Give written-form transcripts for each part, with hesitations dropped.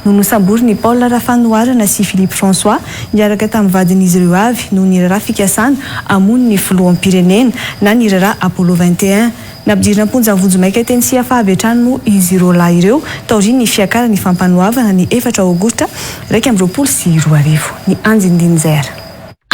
no nosamborin'i Paul Rafanoharana sy Philippe François niaraka tamin'ny vadin'izy ireo avy noho ny raharaha fikasana hamono ny filoham-pirenena na ny raharaha Apollo 21. Nampidirina am-ponja vonjimaika teny Siafa avy hatrany moa izy roalahy ireo taorian'ny fiakaran'ny fampanoavana ny efatra aogositra 2021. Ny andindin'izay.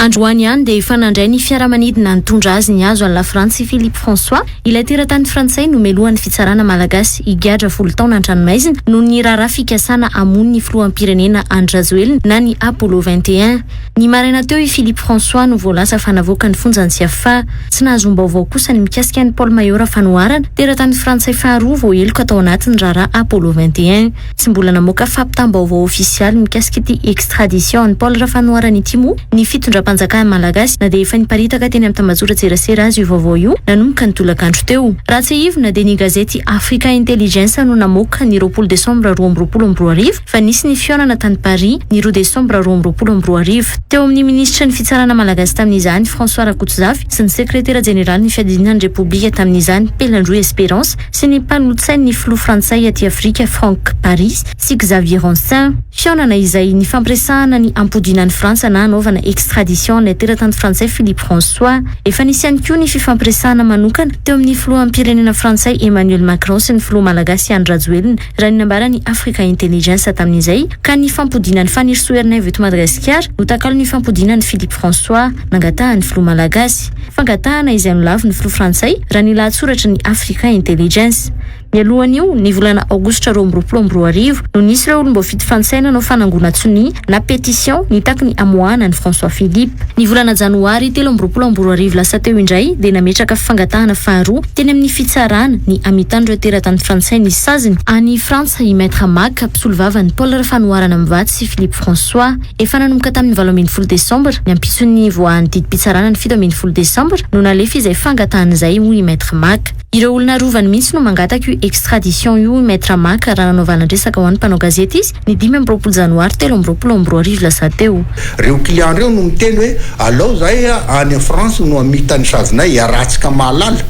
Androany ihany dia efa nandray ny fiaramanidina nitondra azy nihazo an'i Lafrantsa i Philippe François, ilay teratany frantsay nomelohan'ny fitsarana malagasy higadra folo taona an-tranomaizina noho ny raharaha fikasana hamono ny filoham-pirenena Andry Rajoelina na ny Apollo 21. Ny maraina teo i Philippe François no voalaza fa navoaka ny fonjan'i Tsiafahy. Tsy nahazoam-baovao kosa ny mikasika an'i Paul Maillot Rafanoharana, teratany frantsay faharoa voaheloka tao anatin'ny raharaha Apollo 21. Tsy mbola namoaka fampitam-baovao ofisialy mikasika ity extradition an'i Paul Rafanoharana ity moa ny fitondram-panjakana malagasy na dia efa niparitaka teny amin'ny tambajotran-tserasera aza io vaovao io nanomboka ny tolakandro teo. Raha tsiahivina dia ny gazety Africa Intelligence no namoaka ny 20 desambra 2022 fa nisy ny fihaonana tany Paris ny roa desambra 2022 teo amin'ny minisitry ny fitsarana malagasy tamin'izany François Rakotozafy sy ny sekretera jeneralin'ny fiadidiana ny Repoblika tamin'izany Pelandroy Espérance sy ny mpanolotsain'ny filoha frantsay aty Afrika Franck Paris sy Xavier Roncin. Fihaonana izay nifampiresahana ny hampodiana an'i Frantsa na hanaovana extradition an'ilay teratany frantsay Philippe François. Efa nisy ihany koa ny fifampiresahana manokana teo amin'ny filoham-pirenena frantsay Emmanuel Macron sy ny filoha malagasy Andry Rajoelina raha ny nambaran'ny Africa Intelligence tamin'izay ka ny fampodiana an'i Fanirisoa Ernaivo eto Madagasikara no takalon'ny fampodiana an'i Philippe François nangatahan'ny filoha malagasy. Fangatahana izay nolavin'ny filoha frantsay raha ny lahatsoratry ny Africa Intelligence. Mialohan'io, ny volana aogositra 2022 no nisy ireo olom-boafidy frantsay nanao fanangonan-tsonia na pétition nitaky ny hamoahana an'i François Philippe. Ny volana janoary 2023 lasa teo indray dia nametraka fangatahana faharoa teny amin'ny fitsarana ny hamitan'ireo teratany frantsay ny saziny any Frantsa i Maître Maka, mpisolovavan'i Paul Rafanoharana mivady sy Philippe François. Efa nanomboka tamin'ny 18 desambra, ny ampitson'ny nivoahan'ny didim-pitsarana ny 17 desambra no nalefa izay fangatahana izay hoy i Maître Maka. Ireo olona arovany mihitsy no mangataka io extradition io hoy Maître Maka raha nanao valan-dresaka ho an'ny mpanao gazety izy ny 25 janoary 2023 lasa teo. Reo client reo no miteny hoe alao zahay any France no hamita ny sazinay, iarahantsika mahalala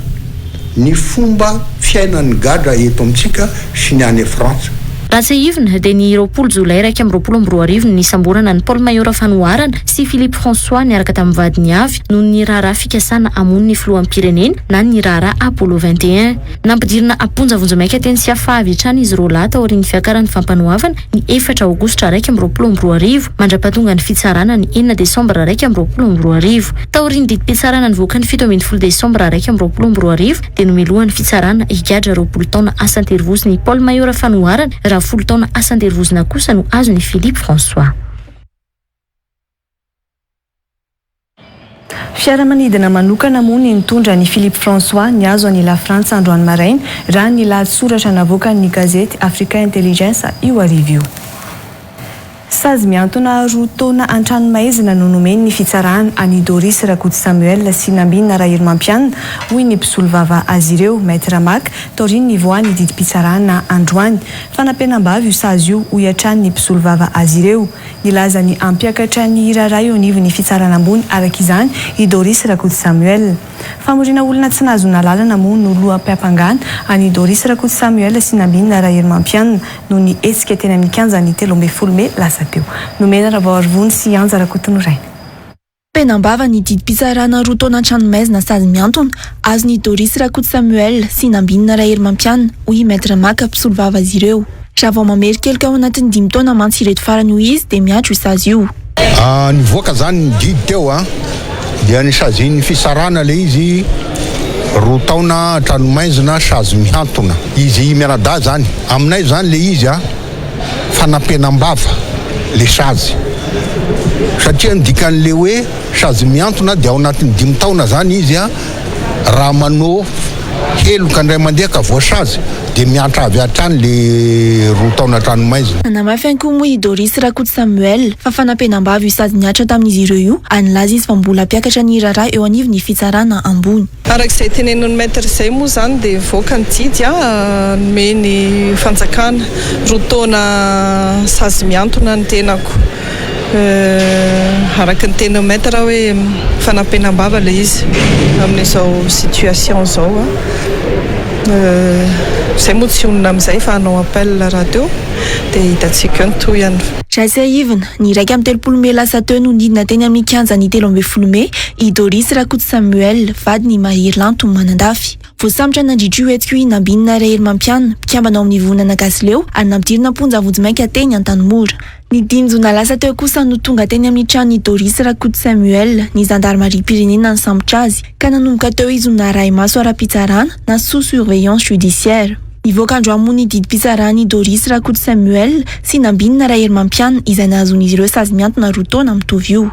ny fomba fiainan'ny gadra eto amintsika sy ny any Frantsa. Raha tsiahivina dia ny 20 jolay 2021 no nisamborana an'i Paul Maillot Rafanoharana sy Philippe François niaraka tamin'ny vadiny avy noho ny raharaha fikasana hamono ny filoham-pirenena na ny raharaha Apollo 21. Nampidirina am-ponja vonjimaika teny Tsiafahy avy hatrany izy roalahy taorian'ny fiakaran'ny fampanoavana ny efatra aogositra 2021 mandra-pahatonga ny fitsarana ny enina desambra 2021. Taorian'ny didim-pitsarana nivoaka ny 17 desambra 2021 dia nomelohan'ny fitsarana higadra 20 taona asa an-terivozona i Paul Maillot Rafanoharana raha folo taona asa an-terivozona kosa no azon'i Philippe François. Fiaramanidina manokana moa ny nitondra an'i Philippe François nihazo an'i Lafrantsa androany maraina, raha ny lahatsoratra navoakan'ny gazety Africa Intelligence io hariva io. Sazy mihantona roa taona an-tranomaizina no nomen'ny fitsarana an'i Doris Rakoto Samuel sy Nambinina Raherimampianina, hoy ny mpisolovava azy ireo, Maître Maka, taorian'ny nivoahan'ny didim-pitsarana androany. Fanampenam-bava io sazy io, hoy hatrany ny mpisolovava azy ireo. Nilaza ny hampiakatra ny raharaha eo anivon'ny fitsarana ambony araka izany i Doris Rakoto Samuel. Famoriana olona tsy nahazoana alalana moa no loham-piampangana an'i Doris Rakoto Samuel sy Nambinina Raherimampianina noho ny hetsika teny amin'ny kianjan'ny 13 mey lasa teo. Nomena Ravaoarivony sy Anja Rakotonoraina. Penam-bava ny didim-pitsarana roa taona an-tranomaizina sazy mihantona azon'i Doris Rakoto Samuel sy Nambinina Raherimampianina, hoy i Maître Maka, mpisolovava azy ireo. Raha vao mamerin-keloka ao anatin'ny dimy taona mantsy ireto farany hoy izy dia mihatra io sazy io. Nivoaka zany ny didy teo a, dia nisazian'ny fisarana le izy roa taona an-tranomaizina sazy mihantona. Izy mianadahy zany, aminay zany le izy a fanampenam-bava le sazy satria ny dikan'le hoe sazy mihantona dia ao anatin'ny dimy taona zany izy a raha manao heloka indray mandeha ka voasazy dia miantra avy hatrany le roa taona an-tranomaizina. Nanamafy ihany koa moa i Doris Rakoto Samuel fa fanampenam-bava io sazy nihatra tamin'izy ireo io ary nilaza izy fa mbola hampiakatra ny raharaha eo anivon'ny fitsarana ambony. Araka izay tenenin'ny Maître izay moa izany dia nivoaka ny didy nomeny fanjakana roa taona sazy mihantona ny tenako. Araka ny tenin'ny Maître hoe fanampenam-bava ilay izy amin'izao situation izao. Izay moa tsy honina amin'izay fa hanao appel rahateo dia hitantsika eo ny tohiny. Raha tsiahivina, ny 31 mey lasa teo no nidina teny amin'ny kianjan'ny 13 mey i Doris Rakoto Samuel, vadin'i Mahery Lanto Manandafy. Voasambotra nandritra io hetsika io i Nambinina Raherimampianina, mpikambana ao amin'ny Vovonana Gasy Leo ary nampidirina am-ponja vonjimaika teny Antanimora. Ny dimy jona lasa teo kosa no tonga teny amin'ny tranon'i Doris Rakoto Samuel ny zandarimariam-pirenena nisambotra azy, ka nanomboka teo izy no narahi-maso ara-pitsarana na sous surveillance judiciaire. Nivoaka androany moa ny didim-pitsaran'i Doris Rakoto Samuel sy Nambinina Raherimampianina izay nahazoan'izy ireo sazy mihantona roa taona mitovy io.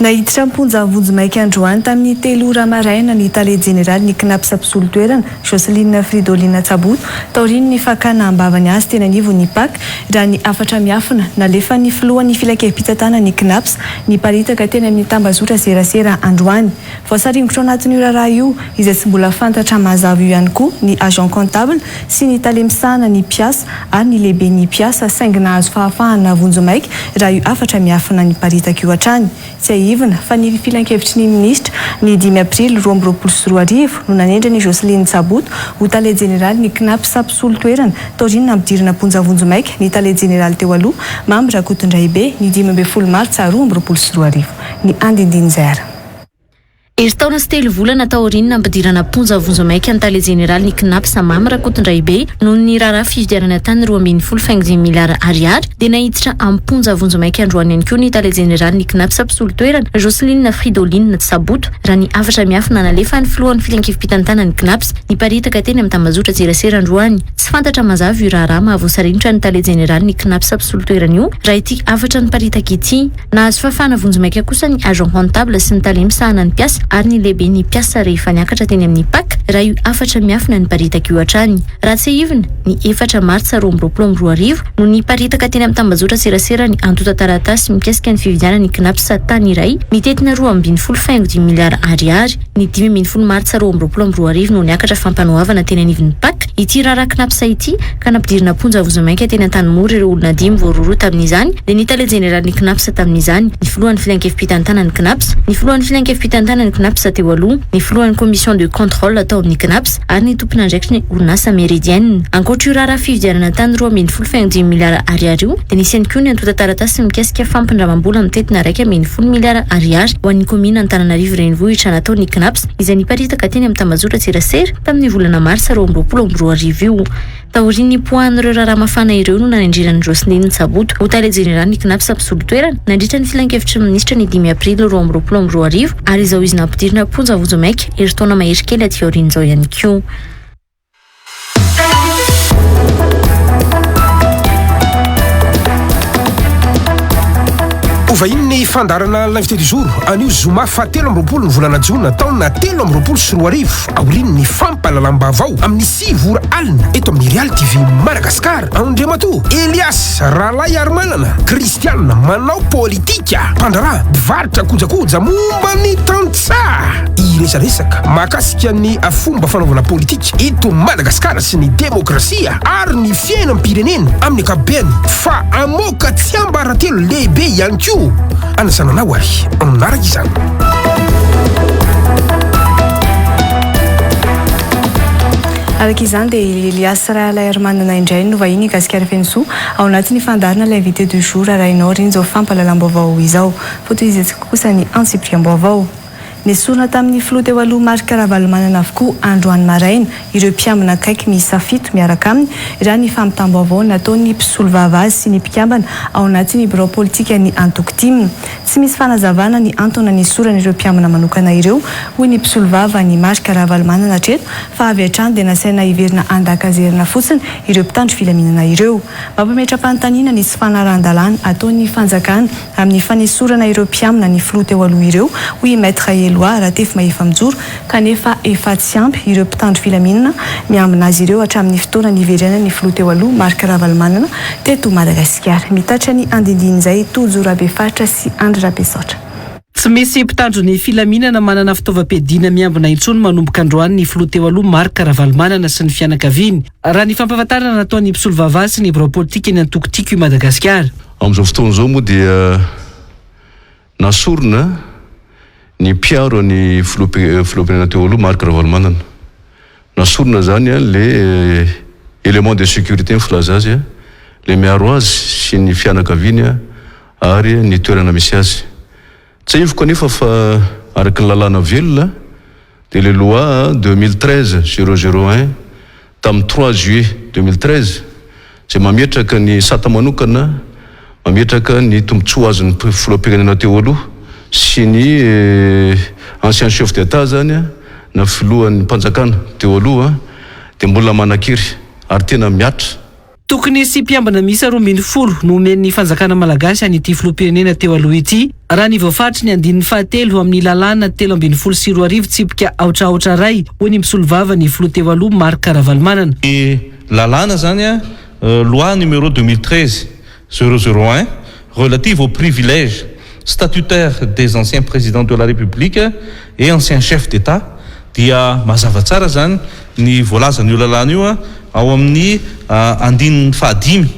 Naiditra am-ponja vonjimaika androany tamin'ny telo ora maraina ny tale jeneralin'ny Cnaps mpisolo toerana, Jocelyne Fridolina Tsaboto, taorian'ny fakana am-bavany azy teny anivon'ny Pac, raha ny hafatra miafina nalefan'ny filohan'ny filankevi-pitantanan'ny Cnaps niparitaka teny amin'ny tambazotra serasera androany. Voasaringotra ao anatin'io raharaha io, izay tsy mbola fantatra mazava io ihany koa ny agent comptable sy ny tale misahana ny mpiasa ary ny lehiben'ny mpiasa saingy nahazo fahafahana vonjimaika raha io hafatra miafina niparitaka io hatrany. Tsiahivina fa ny filankevitry ny minisitra ny dimy aprily 2022 no nanendry an'i Jocelyne Tsaboto ho tale jeneralin'ny Cnaps mpisolo toerana taorian'ny nampidirana am-ponja vonjimaika ny tale jeneraly teo aloha Mamy Rakotondraibe ny 15 martsa 2022. Ny andindinin'izay ara. Herintaona sy telo volana taorian'ny nampidirana am-ponja vonjimaika ny tale jeneralin'ny Cnaps Mamy Rakotondraibe noho ny raharaha fividianana tany 12 faingo dimy miliara ariary dia naiditra am-ponja vonjimaika androany ihany koa ny tale jeneralin'ny Cnaps mpisolo toerana Jocelyne Fridoline Tsaboto raha ny hafatra miafina nalefan'ny filohan'ny filankevi-pitantanan'ny Cnaps niparitaka teny amin'ny tambajotra tserasera androany. Tsy fantatra mazava io raharaha mahavoasaringotra ny tale jeneralin'ny Cnaps mpisolo toerana io raha ity hafatra niparitaka ity. Nahazo fahafahana vonjimaika kosa ny agent comptable sy ny tale misahana ny mpiasa ary ny lehiben'ny mpiasa rehefa niakatra teny amin'ny Pac raha io hafatra miafina niparitaka io hatrany. Raha tsiahivina, ny efatra martsa 2022 no niparitaka teny amin'ny tambajotra serasera ny antontan-taratasy mikasika ny fividianana ny Cnaps tany iray mitentina 12 faingo dimy miliara ariary. Ny 15 martsa 2022 no niakatra fampanoavana teny anivon'ny Pac ity raharaha Cnaps ity ka nampidirina am-ponja vonjimaika teny Antanimora ireo olona dimy voarohirohy tamin'izany, dia ny tale jeneralin'ny Cnaps tamin'izany, ny filohan'ny filankevi-pitantanan'ny Cnaps, ny filohan'ny filankevi-pitantanan'ny Cnaps teo aloha, ny filohan'ny commission de contrôle tao amin'ny Cnaps ary ny tompon'andraikitry ny orinasa Meridian. Ankoatra io raharaha fividianana tany 12 faingo dimy miliara ariary io dia nisy ihany koa ny antontan-taratasy mikasika fampindramam-bola mitentina 11 miliara ariary ho an'ny kaominina Antananarivo Renivohitra nataon'ny Cnaps izay niparitaka teny amin'ny tambajotra tserasera tamin'ny volana marsa 2022 io. Taorian'ny nipoahan'ireo raharaha mafana ireo no nanendrena an'i Jocelyne Tsaboto ho tale jeneralin'ny Cnaps mpisolo toerana nandritra ny filankevitry ny minisitra ny dimy aprily 2022 ary izao izy nampidirina am-ponja vonjimaika herintaona mahery kely aty aorian'izao ihany koa. Ho vahiny ny fandaharana L'invité du jour anio zoma faha 23 ny volana jona taona 2023 aorian'ny fampahalalam-baovao amin'ny sivy ora alina eto amin'ny Real TV Madagascar. Andriamatoa Elias Ralaiarimanana Christian manao politika, mpandraharaha, mpivarotra kojakoja momba ny tantsaha. Hiresaresaka mahakasika ny fomba fanaovana politika eto Madagasikara sy ny demokrasia ary ny fiainam-pirenena amin'ny ankapobeny fa hamoaka tsiambaratelo lehibe ihany koa anasana anao ary manaraka izany. Araka izany dia i Elias Ralaiarimanana indray no vahiny Gasikara Fenosoa ao anatin'ny fandaharana L'invité du jour arahinao aorian'izao fampahalalam-baovao izao. Fotoizantsika kosa ny antsipiriam-baovao. Nesorina tamin'ny filoha teo aloha Marc Ravalomanana avokoa androany maraina ireo mpiambina akaiky miisa fito miaraka aminy, raha ny fampitam-baovao nataon'ny mpisolovava azy sy ny mpikambana ao anatin'ny birao politikan'ny antoko tim. Tsy misy fanazavana ny antony nanesorana ireo mpiambina manokana ireo, hoy ny mpisolovava an'i Marc Ravalomanana hatreto, fa avy hatrany dia nasaina hiverina an-dakazerina fotsiny ireo mpitandro filaminana ireo. Mampametra-panontaniana ny tsy fanarahan-dalàna ataon'ny fanjakana amin'ny fanesorana ireo mpiamina ny filoha teo aloha ireo, hoy i Maître Eloi Ratefimahefamijoro, kanefa efa tsy ampy ireo mpitandro filaminana miambina azy ireo hatramin'ny fotoana niverenan'ny filoha teo aloha Marc Ravalomanana teto Madagasikara. Mitatitra ny andindinin'izay Tojo Rabefaritra sy Andry Rabesaotra. Tsy misy mpitandro ny filaminana manana fitaovam-piadiana miambina intsony manomboka androany ny filoha teo aloha Marc Ravalomanana sy ny fianakaviany, raha ny fampahafantarana nataon'ny mpisolovava sy ny birao politikan'ny antoko Tiako i Madagasikara. Amin'izao fotoana izao moa dia nasorina ny mpiaro an'i filoham-pirenena teo aloha Marc Ravalomanana. Nasorina zany le élément de sécurité ny filaza azy, le miaro azy sy ny fianakaviany ary ny toerana misy azy. Tsiahiviko anefa fa araka ny lalàna velona dia le loi 2013 001 tamin'ny 3 juillet 2013 izay mametraka ny sata manokana mametraka ny tombontsoa azon'ny filoham-pirenena teo aloha sy ny ancien chef d'Etat zany na filohan'ny mpanjakana teo aloha dia mbola manan-kery ary tena mihatra. Tokony hisy mpiambina miisa 12 no omen'ny fanjakana malagasy an'ity filoham-pirenena teo aloha ity, raha ny voafaritry ny andininy fahatelo amin'ny lalàna 2013 tsipika aotra aotra iray, hoy ny mpisolovava ny filoha teo aloha Marc Ravalomanana. Ny lalàna izany, loi numéro 2013 001 relative aux privilèges statutaires des anciens présidents de la République et anciens chefs d'État dia mazava tsara izany ny voalazan'io lalàna io ao amin'ny andininy fahadimy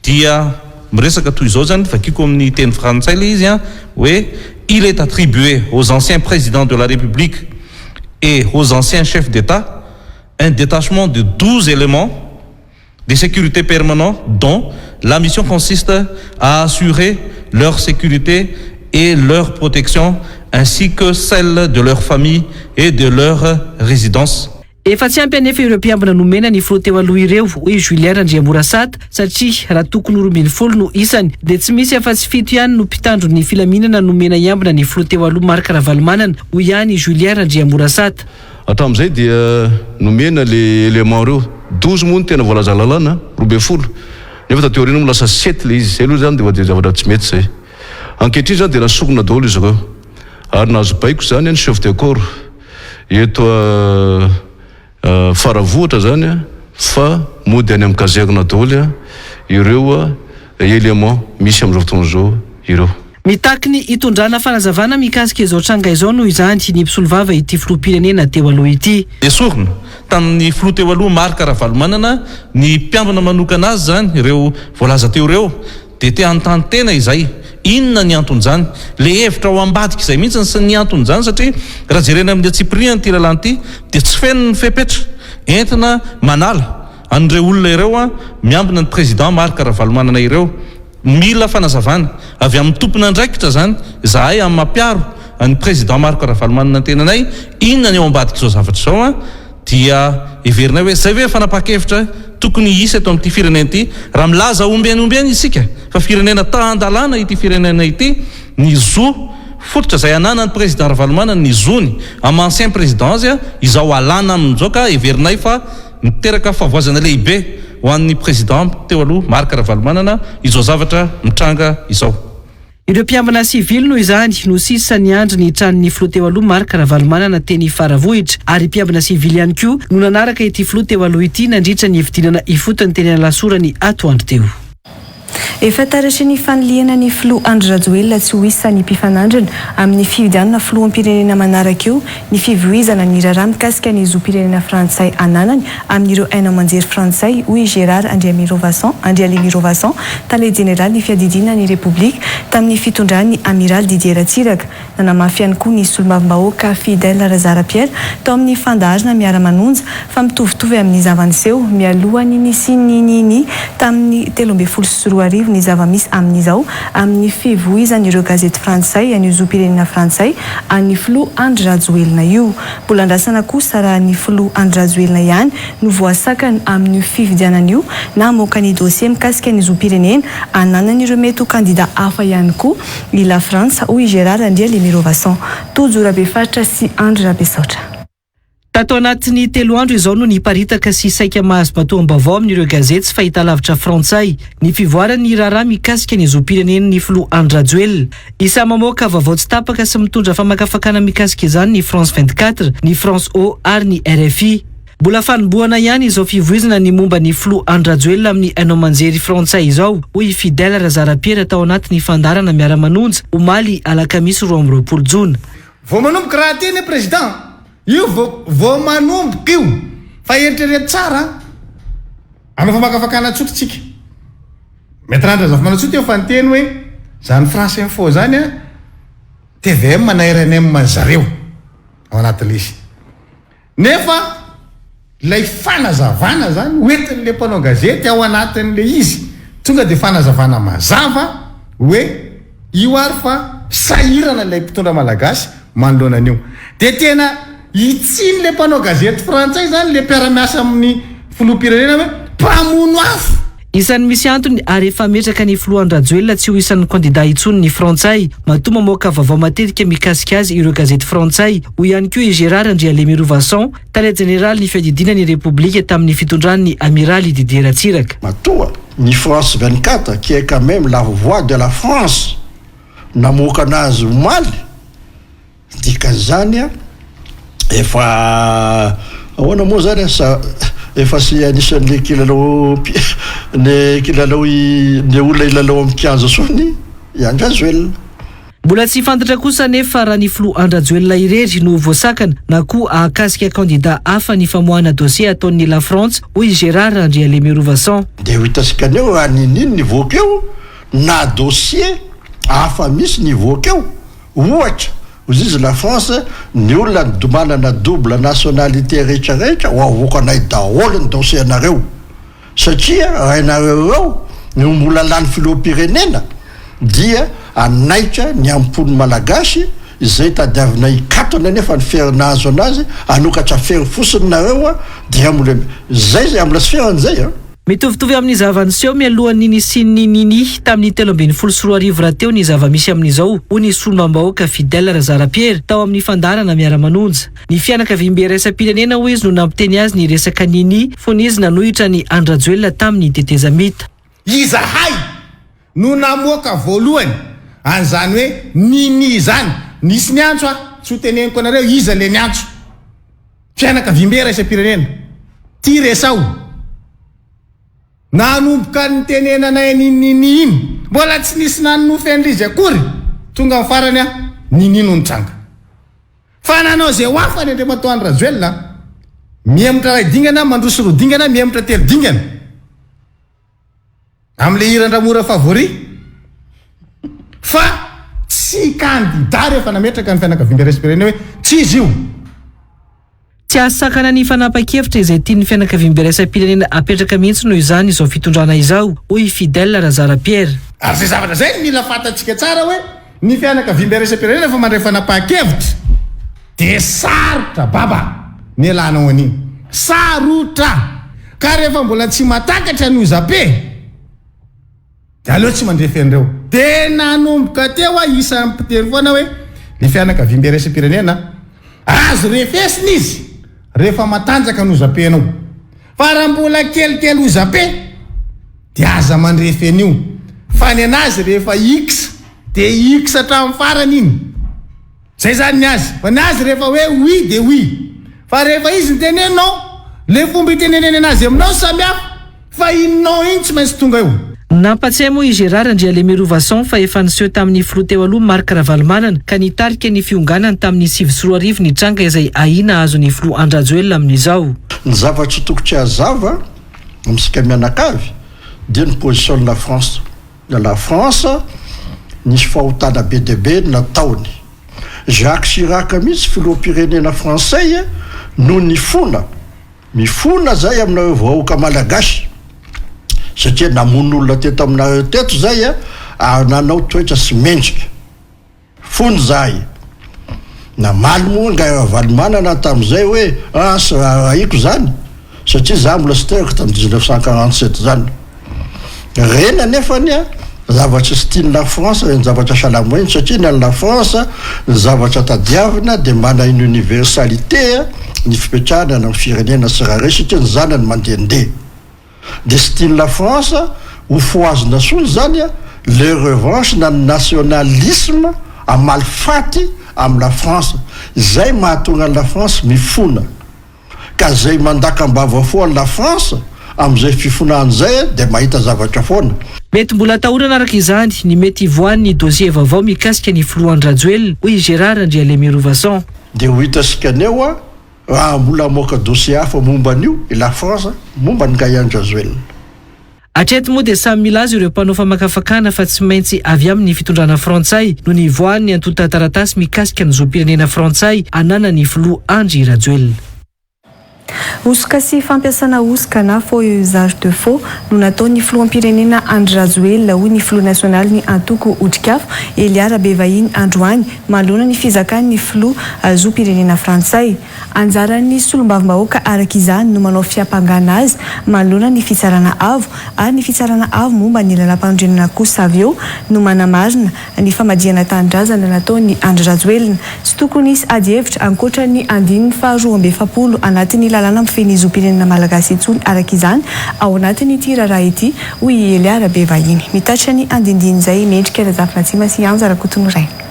dia miresaka toy izao izany, vakiko amin'ny teny frantsay ilay izy hoe il est attribué aux anciens présidents de la République et aux anciens chefs d'État un détachement de 12 éléments de sécurité permanents dont la mission consiste à assurer leur sécurité et leur protection ainsi que celle de leur famille et de leur résidence. Efa tsy ampy anefa ireo mpiambina nomena ny filoha teo aloha ireo, hoy i Julien Randriamorasata, satria raha tokony ho 12 no isany dia tsy misy afa-tsy fito ihany no mpitandro ny filaminana nomena hiambina ny filoha teo aloha Marc Ravalomanana, hoy ihany i Julien Randriamorasata. Hatramin'izay dia nomena le élément reo, 12 moa no tena voalaza lalàna, 12, nefa taty aoriana moa lasa sept le izy, zay aloha zany de efa zavatra tsy mety zay. Ankehitriny zany dia nasorina daholo izy ireo, ary nahazo baiko zany ny chef de corps eto Faravohitra zany fa mody any amin'ny caserne daholo ireo éléments misy amin'izao fotoana izao ireo. Mitaky ny hitondrana fanazavana mikasika izao tranga izao noho izany ny mpisolovava ity filoham-pirenena teo aloha ity. Esorina tamin'ny filoha teo aloha Marc Ravalomanana ny mpiambina manokana azy izany ireo voalaza teo ireo dia te hanontany tena izay inona ny anton'izany? Le hevitra ao ambadika izay mihitsy sy ny anton'izany satria raha jerena amin'ny antsipiriany ity lalàna ity dia tsy feno ny fepetra entina manala an'ireo olona ireo miambina ny président Marc Ravalomanana ireo. Mila fanazavana avy amin'ny tompon'andraikitra izany izahay amin'ny maha mpiaro an'ny président Marc Ravalomanana ny tenanay, inona ny ao ambadik'izao zavatra izao an? Dia heverinay hoe izay ve fanapahan-kevitra tokony hisy eto amin'ity firenena ity? Raha milaza ombieny ombieny isika fa firenena tan-dalàna ity firenena ity, ny zo fototra izay ananan'ny président Ravalomanana, ny zony amin'ny maha ancien président azy, izao alàna amin'izao ka heverinay fa Niteraka fahavoazana lehibe ho an'ny Président teo aloha Marc Ravalomanana izao zavatra mitranga izao. Ireo mpiambina sivily noho izany no sisa niandry ny tranon'ny filoha teo aloha Marc Ravalomanana teny Faravohitra ary mpiambina sivily ihany koa no nanaraka ity filoha teo aloha ity nandritra ny fidinana ifotony teny Alasora ny atoandro teo. Efa taratry ny fanilihana ny filoha Andry Rajoelina tsy ho isan'ny mpifanandrina amin'ny fifidianana filoham-pirenena manaraka io ny fivoizana ny raharaha mikasika ny zom-pirenena frantsay ananany amin'ireo haino aman-jery frantsay, hoy i Gérard Andriamirovason, Andrialimirovason, tale jeneralin'ny fiadidiana ny Repoblika tamin'ny fitondran'ny Amiraly Didier Ratsiraka. Nanamafy ihany koa ny solombavambahoaka Fidèle Razara Pierre tao amin'ny fandaharana Miara-manonja fa mitovitovy amin'ny zava-niseho mialohan'ny nisian'ny Nini tamin'ny 2013 ny zava-misy amin'izao amin'ny fivoizan'ireo gazety frantsay an'io zom-pirenena frantsay an'ny filoha Andry Rajoelina io. Mbola andrasana kosa raha ny filoha Andry Rajoelina ihany no voasakana amin'io fifidianana io na hamoaka ny dosie mikasika ny zom-pirenena ananan'ireo mety ho kandida hafa ihany koa I La Frantsa, hoy i Gérard Andrialimirovason. Tojo Rabefaritra sy Andry Rabesaotra. Tato anatin'ny telo andro izao no niparitaka sy saika mahazo matoam-baovao amin'ireo gazety sy fahitalavitra frantsay ny fivoaran'ny raharaha mikasika ny zom-pirenen'ny filoha Andry Rajoelina. Isan'ny mamoaka vaovao tsy tapaka sy mitondra famakafakana mikasika izany ny France 24, ny France O ary ny rfi. Mbola fanombohana ihany izao fivoizana ny momba ny filoha Andry Rajoelina amin'ny haino aman-jery frantsay izao, hoy i Fidèle Razarapiera tao anatin'ny fandaharana Miara-manonja, omaly alakamisy 22 jona. Vao manomboka raha aty anie président io vao vao manomboka io fa eritrereto tsara an! Hanao famakafakana tsotra tsika. Maître Andry Razafimanantsoa teo fa niteny hoe zany France Info zany an tvm na rnm zareo ao anatin'ilay izy. Nefa. Ilay fanazavana zany hoentin'le mpanao gazety ao anatin'le izy, tonga dia fanazavana mazava hoe io ary fa sahirana ilay mpitondra malagasy manoloana an'io. Dia tena hitsin'le mpanao gazety frantsay zany le mpiara-miasa amin'ny filoham-pirenena hoe mpamono afo! Isan'ny misy antony ary efa hametraka ny filoha Andry Rajoelina tsy ho isan'ny kandida intsony ny frantsay, matoa mamoaka vaovao matetika mikasika azy ireo gazety frantsay, hoy ihany koa i Gérard Andrialemirovason, tale jeneralin'ny fiadidiana ny Repoblika tamin'ny fitondran'ny amiraly Didier Ratsiraka. Matoa ny France 24 qui est quand même la voix de la France namoaka anazy omaly, Dikan'izany efa ahoana moa zany sa efa sy anisan'ny kilalao ny kilalao ny olona hilalao amin'ny kianja sony i Andry Rajoelina. Mbola tsy fantatra kosa anefa raha ny filoha Andry Rajoelina irery no voasakana na koa hahakasika kandida hafa ny famoahana dosie ataon'ny La Frantsa, hoy i Gérard Randrialemirovason. Dia ho hitantsika eo raha ninin nivoaka eo na dossier hafa misy nivoaka eo. Ohatra, hozy izy la France, ny olona manana double nationalité rehetra rehetra ho avoakanay daholo ny dossier nareo satria raha ianareo ireo no mbola lany filoham-pirenena dia hanaitra ny am-pon'ny Malagasy izay tadiavina hikatona nefa ny fery nahazo anazy hanokatra fery fosiny nareo dia mbola zay zay mbola tsy ferana zay an. Mitovitovy amin'ny zava-niseho mialohan'ny nisian'ny Nini tamin'ny 2013 rahateo ny zava-misy amin'izao, hoy ny solombavambahoaka Fidèle Razarapiera, tao amin'ny fandaharana Miara-manonja. Ny fianakaviambe iraisam-pirenena, hoy izy, no nampiteny azy ny resaka Nini fony izy nanohitra an'i Andry Rajoelina tamin'ny tetezamita. Izahay no namoaka voalohany an'izany hoe Nini izany. Nisy niantso aho, tsy ho teneniko anareo iza le niantso. Fianakaviambe iraisam-pirenena, ty resaho. Nanomboka nitenenanay an'iny Nini iny, mbola tsy nisy nanonofy an'l'izy akory, tonga amin'ny farany aho, Nini no nitranga. Fa nanao izay ho afany Andriamatoa Andry Rajoelina, mihemotra iray dingana, mandroso roa dingana, mihemotra telo dingana. Amin'ilay hiran-dRamora Favori fa tsy kandida rehefa nametraka ny fianakaviambe iraisam-pirenena hoe tsy izy io. Tsy hahasakana ny fanapahan-kevitra izay tian'ny fianakaviambe iraisam-pirenena apetraka mihitsy noho izany izao fitondrana izao, hoy i Fidèle Razara Pierre. Ary izay zavatra izay no mila fantatsika tsara hoe ny fianakaviambe iraisam-pirenena rehefa mandray fanapahan-kevitra dia sarotra baba ny ialana an'iny. Sarotra! Ka rehefa mbola tsy matakatra ny hozape dia aleo tsy mandrefy an'ireo. Dia nanomboka teo aho isan'ny mpiteny foana hoe ny fianakaviambe iraisam-pirenena azo refesina izy rehefa matanjaka ny hozapenao. Fa raha mbola kelikely hozape dia aza mandrefy an'io. Fa ny anazy rehefa X dia X hatramin'ny farany iny. Zay zany ny azy, fa ny azy rehefa hoe oui de oui, fa rehefa izy niteny hoe non, le fomba iteneneny anazy aminao samy hafa, fa iny non iny tsy maintsy tonga eo. Nampatsiahy moa i Gérard Andrialemirovason fa efa niseho tamin'ny filoha teo aloha Marc Ravalomanana ka nitarika ny fionganany tamin'ny 2009 ny tranga izay ahiana hahazo ny filoha Andry Rajoelina amin'izao. Ny zavatra tokotry hazava amintsika mianakavy dia ny position la France. La France nisy fahotana be dia be nataony. Jacques Chirac mihitsy filoham-pirenena français no nifona, mifona zay aminareo vahoaka malagasy satria namono olona teto aminareo teto zay ary nanao toetra sy mendrika. Fony izahay. Namaly moa Ingahy Ravalomanana tamin'izay hoe ah tsy raharahiko izany satria izaho mbola tsy teraka tamin'ny 1947 izany. Ireny anefa anie zavatra tsy tian'i la France ireny zavatra salamo ireny satria ny an'i la France ny zavatra tadiavina dia manana une universalité ny fipetrahana any amin'ny firenena tsirairay satria ny zanany mandehandeha. Dia tsy tian'i la France ho fohazina tsony zany le revanche na ny nationalisme hamaly faty amin'i la France. Izay mahatonga an'i la France mifona. Ka zay mandaka am-bava foa an'i la France amin'izay fifonany izay dia mahita zavatra foana. Mety mbola atahorana araka izany ny mety hivoahan'ny dossier vaovao mikasika ny filoha Andry Rajoelina, hoy i Gérard Andrialemirovason. Dia ho hitantsika ny eo Raha mbola hamoaka dossier hafa momba an'io i La France momba an'i Ngahy Andry Rajoelina. Hatreto moa dia samy milaza ireo mpanao famakafakana fa tsy maintsy avy amin'ny fitondrana frantsay no nivoahan'ny antontan-taratasy mikasika ny zom-pirenena frantsay ananan'ny filoha Andry Rajoelina. Hosoka sy fampiasana hosoka na faux et usage de faux no nataon'ny filoham-pirenena Andry Rajoelina, hoy ny filoha nasionalin'ny antoko Otrikafo, Elia Rabevahiny androany, manoloana ny fizakan'ny filoha zom-pirenena frantsay. Anjaran'ny solombavambahoaka araka izany no manao fiampangana azy manoloana ny fitsarana avo ary ny fitsarana avo momba ny lalàmpanorenana kosa avy eo no manamarina ny famadihana tanindrazana nataon'i Andry Rajoelina. Tsy tokony hisy adihevitra ankoatra ny andininy faha 42 anatin'ny lalàna mifehy ny zom-pirenena malagasy intsony araka izany ao anatin'ity raharaha ity, hoy i Elia Rabevahiny. Mitatitra ny andindinin'izay i Mendrika Razafinatsima sy Anja Rakotonoraina.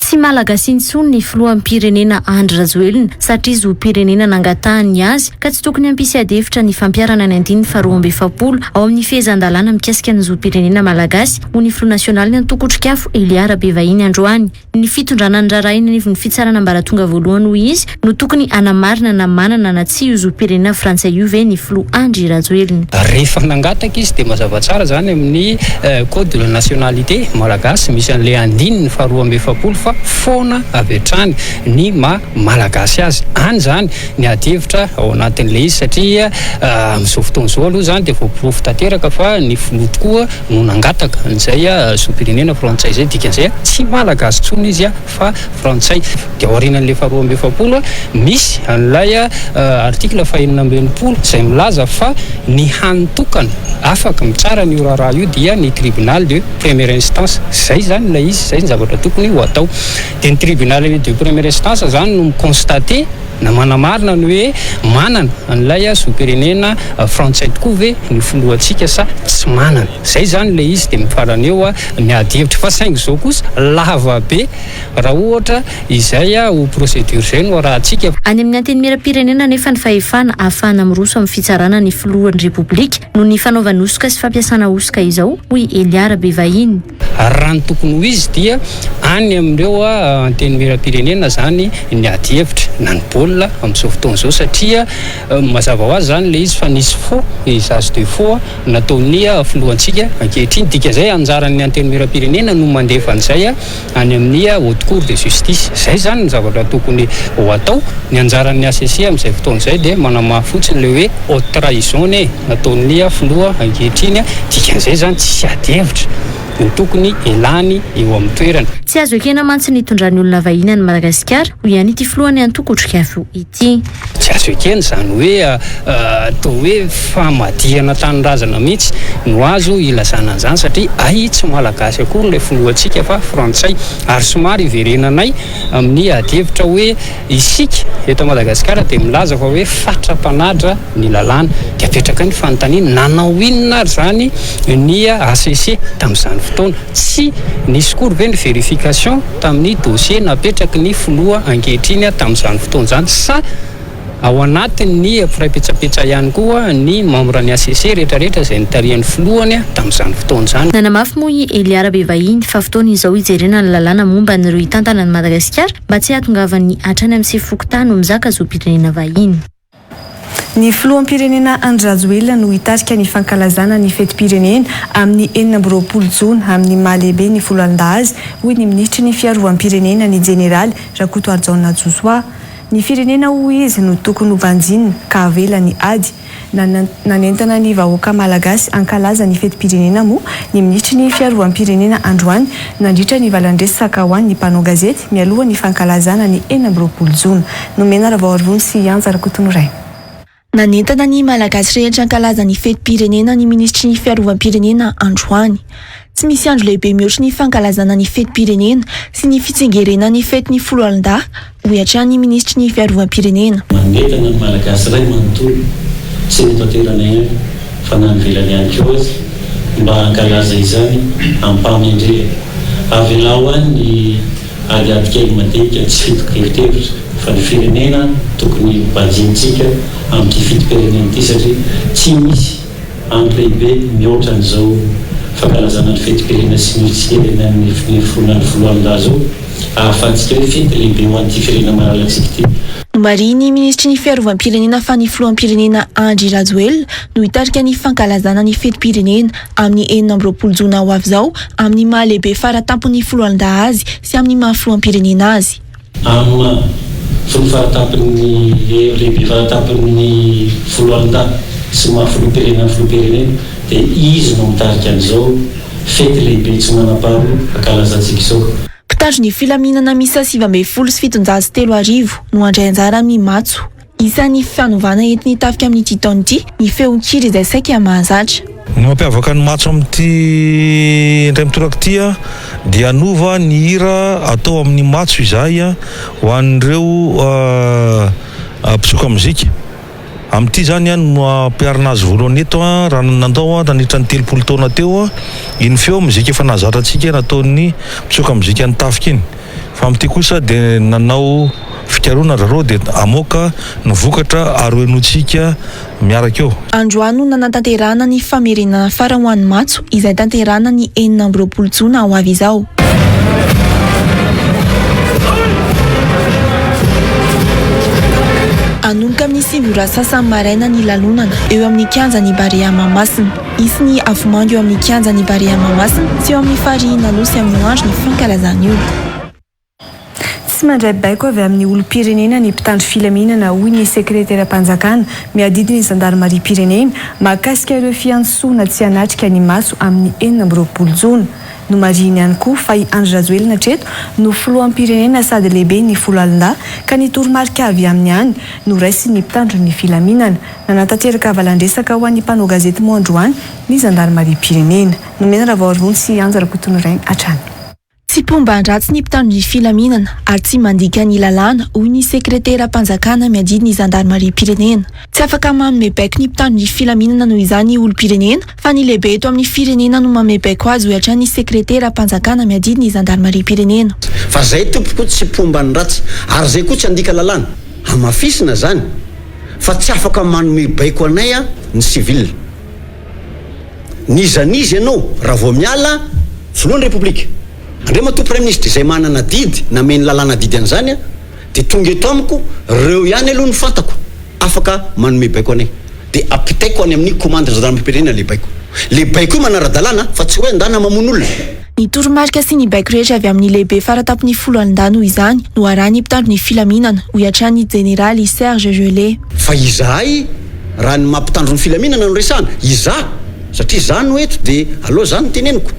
Tsy Malagasy intsony ny filoham-pirenena Andry Rajoelina satria zom-pirenena nangatahany ny azy ka tsy tokony hampisy adihevitra ny fampiharana ny andininy faha 42 ao amin'ny fehezan-dalàna mikasika ny zom-pirenena malagasy, hoy ny filoha nasionalin'ny antoko Otrikafo, Elia Rabevahiny androany. Ny fitondrana ny raharaha eny anivon'ny fitsarana ambaratonga voalohany, hoy izy, no tokony hanamarina na manana na tsia io zom-pirenena frantsay io ve ny filoha Andry Rajoelina. Rehefa nangataka izy dia mazava tsara izany amin'ny code de la nationalité malagasy misy an'ilay andininy faha 42 fa foana avy hatrany ny maha malagasy azy. Any izany ny ady hevitra ao anatin'ilay izy satria amin'izao fotoana izao aloha izany dia voaporofo tanteraka fa ny filoha tokoa no nangataka an'izay zom-pirenena frantsay izay, dikan'izay tsy malagasy intsony izy fa frantsay. Dia aorianan'ilay faha 42 misy an'ilay article faha 66 izay milaza fa ny hany tokana afaka mitsara an'io raharaha io dia ny tribunal de première instance. Izay izany ilay izy, izay ny zavatra tokony ho atao. Dia ny tribunal de première instance izany no mi-constater na manamarina ny hoe manana an'ilay zom-pirenena frantsay tokoa ve ny filohantsika sa tsy manana. Izay izany ilay izy dia mifarana eo ny ady hevitra. Fa saingy izao kosa lava be raha ohatra izay ho procédure izay no arahantsika. Any amin'ny Antenimierampirenena anefa ny fahefana ahafahana miroso amin'ny fitsarana ny filohan'ny Repoblika noho ny fanaovany hosoka sy fampiasana hosoka izao, hoy Elia Rabevahiny. Ary raha ny tokony ho izy dia any amin'ireo Antenimierampirenena izany ny ady hevitra na ny baolina amin'izao fotoana izao satria mazava ho azy izany ilay izy fa nisy faux et usage de faux nataon'ny filohantsika ankehitriny. Dikan'izay anjaran'ny Antenimierampirenena no mandefa an'izay any amin'ny Haute Cour de Justice. Izay izany ny zavatra tokony ho atao. Ny anjaran'ny hcc amin'izay fotoana izay dia manamafy fotsiny ilay hoe haute trahison anie nataon'ny filoha ankehitriny. Dikan'izay izany tsisy ady hevitra no tokony elany eo amin'ny toerana. Tsy azo ekena mantsy ny hitondran'ny olona vahiny an'i Madagasikara, hoy ihany ity filohan'ny antoko Otrikafo ity. Tsy azo ekena izany hoe atao hoe famadihana tanindrazana mihitsy no azo ilazana an'izany satria hay tsy malagasy akory ilay filohantsika fa frantsay ary somary iverenanay amin'ny adihevitra hoe isika eto Madagasikara dia milaza fa hoe fatra-panadra ny lalàna dia apetraka ny fanontaniana nanao inona ary izany ny HCC tamin'izany fotoana? Tsy nisy kory ve ny verification tamin'ny dossier napetraky ny filoha ankehitriny tamin'izany fotoana izany sa ao anatin'ny mpiray petsapetsa ihany koa ny membre ny HCC rehetrarehetra izay nitarihan'ny filohany tamin'izany fotoana izany? Nanamafy moa i Elia Rabevahiny fa fotoana izao hijerena ny lalàna momba an'ireo hitantana an'i Madagasikara mba tsy hahatongavan'ny hatrany amin'ny sefo fokontany ho mizaka zom-pirenena vahiny. Ny filoham-pirenena Andry Rajoelina no hitarika ny fankalazana ny fetim-pirenena amin'ny 26 jona amin'ny maha lehibe ny foloalindahy azy, hoy ny minisitry ny fiarovam-pirenena ny jeneraly Rakotoarijaona Josoa. Ny firenena hoy izy no tokony ho banjinina ka avela ny ady. Nanentana ny vahoaka malagasy hankalaza ny fetim-pirenena moa ny minisitry ny fiarovam-pirenena androany nandritra ny valandresaka ho an'ny mpanao gazety mialoha ny fankalazana ny 26 jona. Nomena Ravaoarivony sy Ianja Rakotonoraina. Nanentana ny Malagasy rehetra hankalaza ny fetim-pirenena ny minisitry ny fiarovam-pirenena androany. Tsy misy andro lehibe mihoatry ny fankalazana ny fetim-pirenena sy ny fitsingerenan'ny fetin'ny foloalindahy, hoy hatrany ny minisitry ny fiarovam-pirenena. Manentana ny Malagasy iray manontolo, tsy ny eto an-toerana ihany fa na any ivelany ihany koa aza, mba hankalaza izany amim-pahamendrehana. Avelao any ny adiady kely madinika tsy fitokian-kevitra fa ny firenena tokony banjinintsika amin'ity fitim-pirenena ity satria tsy misy andro lehibe mihoatra an'izao fankalazana ny fetim-pirenena sy ny fitsingerenan'ny finefonan'ny foloalindahy izao ahafahantsika hoe fety lehibe ho an'ity firenena malalantsika ity. Nomarihin'ny minisitry ny fiarovam-pirenena fa ny filoham-pirenena Andry Rajoelina no hitarika ny fankalazana ny fetim-pirenena amin'ny 26 jona ho avy izao amin'ny maha lehibe faratampon'ny foloalindahy azy sy amin'ny maha filoham-pirenena azy. Amin'ny maha. Filoha faratampon'ny lehibe faratampon'ny foloalindahy sy maha filoham-pirenena ny filoham-pirenena dia izy no mitarika an'izao fety lehibe tsy manam-paharoa ankalazantsika izao. Mpitandro ny filaminana miisa 3719 no handray anjara amin'ny matso. Isan'ny fanovana entin'ny tafika amin'ity taona ity ny feon-kira izay saika mahazatra. Ny mampiavaka ny matso amin'ity indray mitoraka ity dia hanova ny hira atao amin'ny matso izahay ho an'ireo mpitsoka mozika. Amin'ity izany no hampiharina azy voalohany eto raha nandao nandritra ny 30 taona teo iny feo mozika efa nahazatra antsika nataon'ny mpitsoka mozika ny tafika iny. Fa amin'ity kosa dia nanao fikarohana ry zareo dia hamoaka ny vokatra ary ho henointsika miaraka eo. Androany no nanatanterahana ny famerenana farany ho an'ny matso izay tanterahana ny 26 jona ho avy izao. Hanomboka amin'ny sivy ora sasany maraina ny lanonana eo amin'ny kianjan'i Barea Mahamasina. Hisy ny afomanga eo amin'ny kianjan'i Barea Mahamasina sy eo amin'ny farihin'Anosy amin'io andro ny fankalazana io. Tsy mandray baiko avy amin'ny olom-pirenena ny mpitandro filaminana, hoy ny sekreteram-panjakana miadidy ny zandarimariam-pirenena mahakasika ireo fiantsoana tsy hanatrika ny matso amin'ny 26 jona. Nomarihiny ihany koa fa i Andry Rajoelina hatreto no filoham-pirenena sady lehiben'ny foloalindahy ka ny toromarika avy aminy ihany no raisin'ny mpitandro ny filaminana. Nanatanteraka valandresaka ho an'ny mpanao gazety moa androany ny zandarimariam-pirenena. Nomena Ravaoarivony sy Anja Rakotonirainy hatrany. Tsy mpomban-dratsy ny mpitandro ny filaminana ary tsy mandika ny lalàna, hoy ny sekreteram-panjakana miadidy ny zandarimariam-pirenena. Tsy afaka manome baiko ny mpitandro ny filaminana noho izany olom-pirenena fa ny lehibe eto amin'ny firenena no manome baiko azy, hoy hatrany ny sekreteram-panjakana miadidy ny zandarimariam-pirenena. Fa zay tompoko tsy mpomba ny ratsy ary zay koa tsy handika lalàna. Hamafisina zany fa tsy afaka manome baiko anay ny civil. N'iza n'iza ianao raha vao miala filohan'ny Repoblika, Andriamatoa Praiminisitra izay manana adidy nameno lalàna adidy an'izany dia tonga eto amiko, reo ihany aloha no fantako afaka manome baiko anay dia ampitaiko any amin'ny commande zandarimariam-pirenena le baiko. Le baiko io manara-dalàna fa tsy hoe andana mamono olona. Ny toromarika sy ny baiko rehetra avy amin'ny lehibe faratampon'ny foloalindahy noho izany no arahin'ny mpitandro ny filaminana, hoy hatrany ny jeneraly Serge Gellé. Fa izahay raha ny maha mpitandro ny filaminana no resahana, izaho, satria izaho no eto dia aleo izaho no teneniko,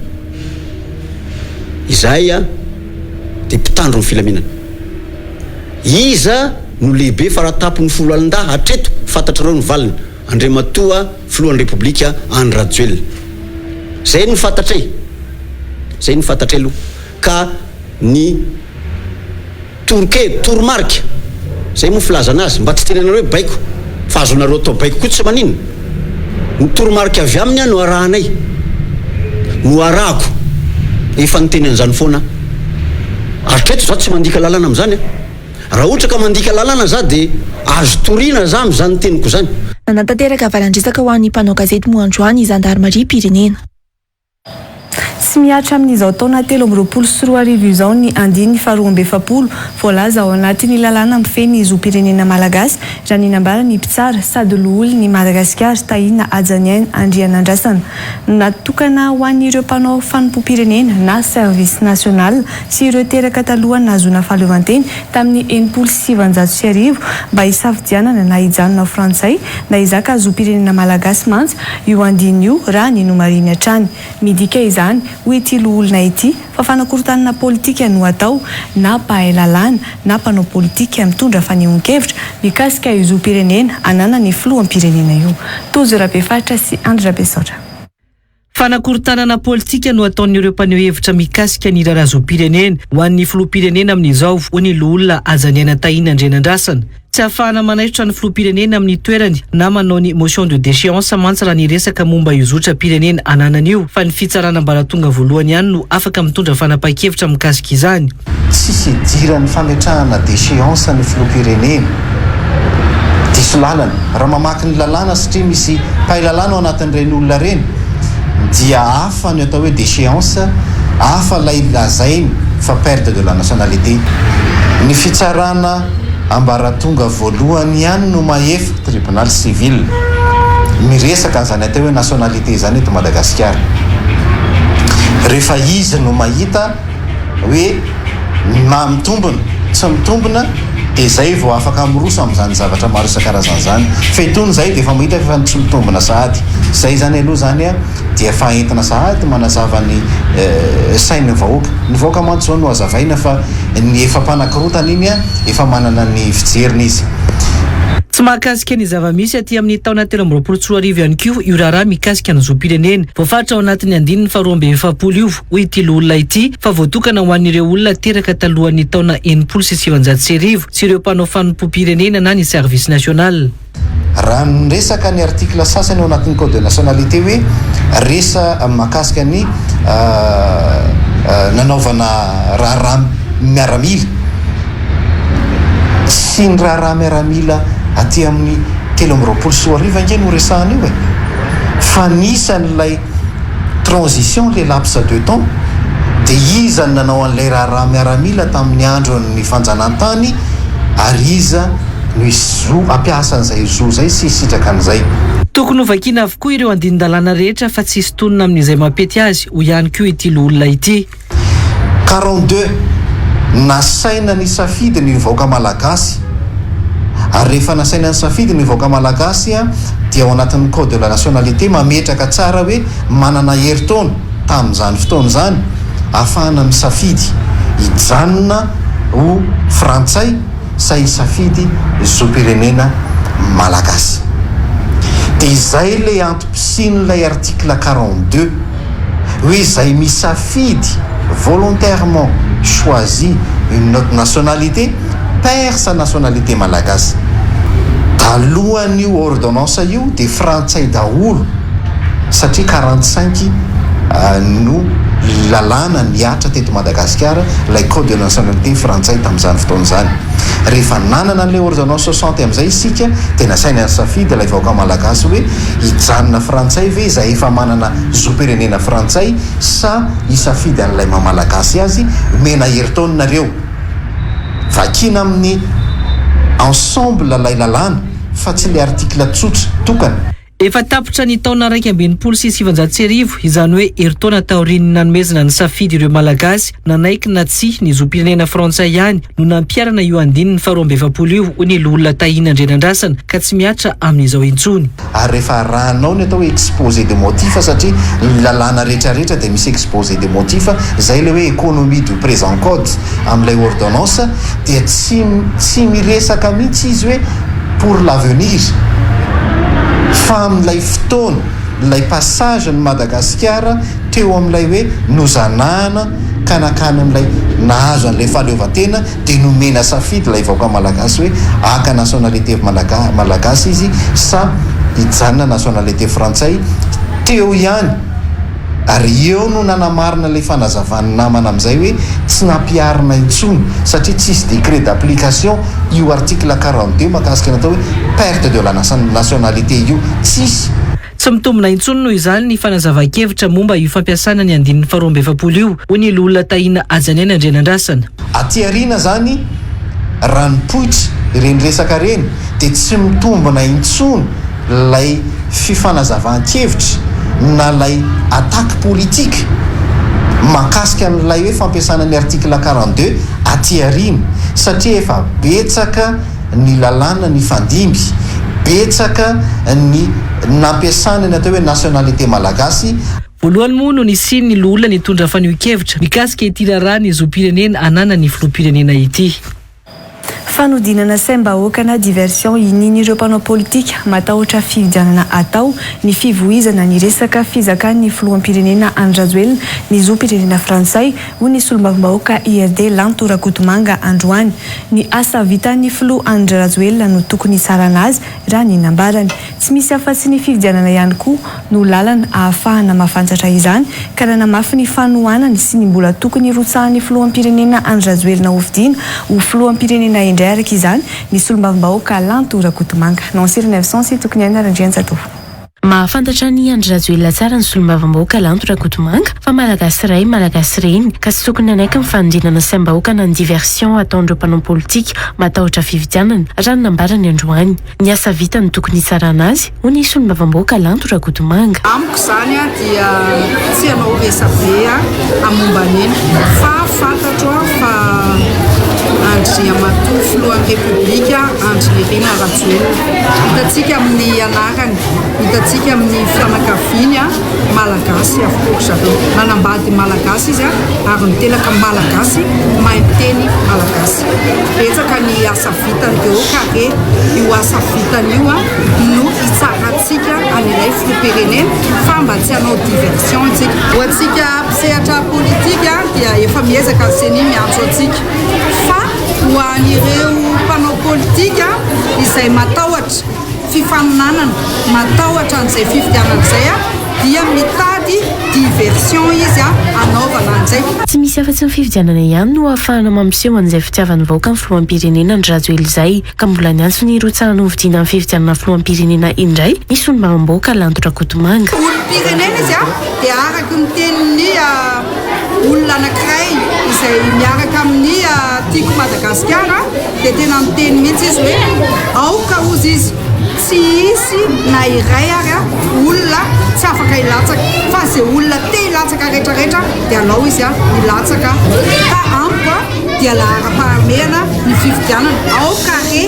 izahay dia mpitandro ny filaminana. Iza no lehibe faratampon'ny foloalindahy hatreto? Fantatrareo ny valiny. Andriamatoa Filohan'ny Repoblika Andry Rajoelina. Zay no fantatray. Zay no fantatray aloha. Ka ny toroke, toromarika, zay moa filazana azy, mba tsy tenenareo hoe baiko, fa azonareo atao baiko koa tsy maninona. Ny toromarika avy aminy no arahanay. No arahako. Efa niteny an'izany foana aho. Hatreto za tsy mandika lalana amin'izany an. Raha ohatra ka mandika lalàna za dia azo toriana za amin'izany teniko izany. Nanatanteraka valan-dresaka ho an'ny mpanao gazety moa androany ny zandarimariam-pirenena. Tsy mihatra amin'izao taona 2023 izao ny andininy faharoa 42 voalaza ao anatin'ny lalàna mifehy ny zom-pirenena malagasy, raha ny nambaran'ny mpitsara sady loholon'i Madagasikara, Tahina Hajaniaina Andrianandrasana. Natokana ho an'ireo mpanao fanompoam-pirenena na service national sy ireo teraka talohan'ny nahazoana fahaleovantena tamin'ny 1960 mba hisafidianana na hijanona ho frantsay na hizaka zom-pirenena malagasy mantsy io andininy io raha ny nomarihiny hatrany. Midika izany, hoy ity loholona ity, fa fanakorontanana politika no atao na mpahay lalàna na mpanao politika mitondra fanehoan-kevitra mikasika io zom-pirenena ananan'ny filoham-pirenena io. Tojo Rabefaritra sy Andry Rabesaotra. Fanakorontanana politika no ataon'ireo mpaneho hevitra mikasika ny raharaha zom-pirenena ho an'ny filoham-pirenena amin'izao, hoy ny loholona Hajaniaina Tahina Andrianandrasana. Tsy ahafahana manaisotra ny filoham-pirenena amin'ny toerany na manao ny motion de déchéance mantsy raha ny resaka momba io zotram-pirenena ananany io fa ny fitsarana ambaratonga voalohany ihany no afaka mitondra fanapahan-kevitra mikasika izany. Tsisy idiran'ny fametrahana déchéance ny filoham-pirenena. Diso lalana. Raha mamaky ny lalàna satria misy mpahay lalàna ao anatin'ireny olona ireny dia hafa ny atao hoe déchéance, hafa ilay lazainy fa perte de la nationalité. Ny fitsarana ambaratonga voalohany ihany no mahefa, tribunal civil, miresaka an'izany atao hoe nationalité izany eto Madagasikara. Rehefa izy no mahita. hoe na mitombina tsy mitombina Dia izay vao afaka miroso amin'izany zavatra maro isan-karazany izany. Fa itony izay dia efa mahita fa efa tsy mitombina sahady. Izay izany aloha izany dia efa entina sahady manazava ny sain'ny vahoaka. Ny vahoaka mantsy izao no hazavaina fa ny efa mpanakorotana iny efa manana ny fijeriny izy. Tsy mahakasika ny zava-misy aty amin'ny taona 2023 ihany koa io raharaha mikasika ny zom-pirenena. Voafaritra ao anatin'ny andininy faharoa 42 io, hoy ity loholona ity, fa voatokana ho an'ireo olona teraka talohan'ny taona 1960 sy ireo mpanao fanompoam-pirenena na ny service national. Raha niresaka ny article sasany ao anatin'ny code de nationalité hoe resa mahakasika ny nanaovana raharaha miaramila sy ny raharaha miaramila aty amin'ny 2023 ange no resahana io e! Fa nisy an'ilay transition le laps de temps dia iza no nanao an'ilay raharaha miaramila tamin'ny andron'ny fanjanantany ary iza no hisy zo hampiasa an'izay zo izay sy hisitraka an'izay. Tokony hovakiana avokoa ireo andinin-dalàna rehetra fa tsy sintonina amin'izay mampety azy, hoy ihany koa ity loholona ity. 42, Nasaina nisafidy ny vahoaka Malagasy ary rehefa nasaina nisafidy ny vahoaka Malagasy dia ao anatin'ny code de la nationalité mametraka tsara hoe manana herintaona tamin'izany fotoana izany ahafahana misafidy hijanona ho frantsay sa hisafidy zom-pirenena malagasy. Dia izay ilay antom-pisian'ilay article 42 hoe izay misafidy volontairement choisit une autre nationalité perd sa nationalité malagasy. Talohan'io ordonnance io dia frantsay daholo satria 45 no lalàna nihatra teto Madagasikara, ilay code de nationalité frantsay tamin'izany fotoana izany. Rehefa nanana an'ilay ordonnance 60 amin'izay isika dia nasaina nisafidy ilay vahoaka malagasy hoe hijanona frantsay ve izay efa manana zom-pirenena frantsay sa hisafidy an'ilay maha malagasy azy, omena herintaona nareo. Vakiana amin'ny ensemble ilay lalàna fa tsy ilay article tsotra, tokana. Efa tapitra ny taona 1961, izany hoe herintaona taorian'ny nanomezana ny safidy ireo Malagasy nanaiky na tsia ny zom-pirenena frantsay ihany no nampiharana io andininy faharoa 42 io, hoy ny Loholona Tahina Andrianandrasana, ka tsy mihatra amin'izao intsony. Ary rehefa arahanao ny atao hoe exposé de motifs satria ny lalàna rehetra rehetra dia misy exposé de motifs, izay ilay hoe économie du présent code amin'ilay ordonnance dia tsy tsy miresaka mihitsy izy hoe pour l'avenir fa amin'ilay fotoana, ilay passage n'i Madagasikara teo amin'ilay hoe nozanahana ka nankany amin'ilay nahazo an'ilay fahaleovantena dia nomena safidy ilay vahoaka malagasy hoe haka nationalité malagasy izy sa hijanona nationalité frantsay teo ihany. Ary eo no nanamarina ilay fanazavan'ny namana amin'izay hoe tsy nampiharina intsony satria tsisy décret d'application io article 42 mahakasika ny atao hoe perte de la nationalité io. Tsisy. Tsy mitombina intsony noho izany ny fanazavan-kevitra momba io fampiasana ny andininy faharoa 42 io, hoy ny Loholona Tahina Hajaniaina Andrianandrasana. Aty aoriana izany raha nipoitra ireny resaka ireny dia tsy mitombina intsony ilay fifanazavan-kevitra na ilay attaque politique mahakasika an'ilay hoe fampiasana ny article 42 aty aoriana satria efa betsaka ny lalàna nifandimby, betsaka ny nampiasana ny atao hoe nationalité malagasy. Voalohany moa no nisian'ny loholona nitondra fanehoan-kevitra mikasika ity raharaha ny zom-pirenena ananan'ny filoham-pirenena ity. Fanodinana saim-bahoaka na diversion inian'ireo mpanao politika matahotra fifidianana atao ny fivoizana ny resaka fizakan'ny filoham-pirenena Andry Rajoelina ny zom-pirenena frantsay, hoy ny solombavambahoaka IRD Lanto Rakotomanga androany. Ny asa vitan'ny filoha Andry Rajoelina no tokony hitsarana azy, raha ny nambarany. Tsy misy afa-tsy ny fifidianana ihany koa no lalana ahafahana mahafantatra izany ka nanamafy ny fanohanany sy ny mbola tokony hirotsahan'ny filoham-pirenena Andry Rajoelina hofidiana ho filoham-pirenena indray araka izany ny solombavambahoaka Lanto Rakotomanga. Nancy Renevson sy Tokiniaina Randrianjatovo. Mahafantatra an'i Andry Rajoelina tsara ny solombavambahoaka Lanto Rakotomanga fa Malagasy ray, Malagasy reny ka tsy tokony hanaiky ny fanodinana saim-bahoaka na ny diversion ataon'ireo mpanao politika matahotra fifidianana, raha ny nambarany androany. Ny asa vita no tokony hitsarana azy, hoy ny solombavambahoaka Lanto Rakotomanga. Amiko izany dia tsy hanao resabe aho momba an'iny fa fantatro fa Andriamatoa Filohan'ny Repoblika Andry Nirina Rajoelina. Hitantsika amin'ny anarany, hitantsika amin'ny fianakaviany Malagasy avokoa ry zareo. Nanambady Malagasy izy ary niteraka Malagasy mahay miteny Malagasy. Betsaka ny asa vitany dia aoka re io asa vitany io no hitsarantsika an'ilay filoham-pirenena fa mba tsy hanao diversion isika. Ho antsika mpisehatra politika dia efa miezaka ny ceni miantso antsika fa ho an'ireo mpanao politika izay matahotra fifaninanana, matahotra an'izay fifidianana izay dia mitady diversion izy hanaovana an'izay. Tsy misy afa-tsy ny fifidianana ihany no ahafahana mampiseho an'izay fitiavan'ny vahoaka ny filoham-pirenena Andry Rajoelina izay ka mbola niantso ny hirotsahana hofidiana amin'ny fifidianana filoham-pirenena indray ny solombavambahoaka Lanto Rakotomanga. Olom-pirenena izy dia araka ny tenin'ny olona anankiray izay miaraka amin'ny Tiako Madagasikara dia tena niteny mihitsy izy hoe aoka hozy izy tsy hisy na iray ary olona tsy afaka hilatsaka fa izay olona te hilatsaka rehetra rehetra dia alao izy hilatsaka ka amiko dia laharam-pahamehana ny fifidianana aoka re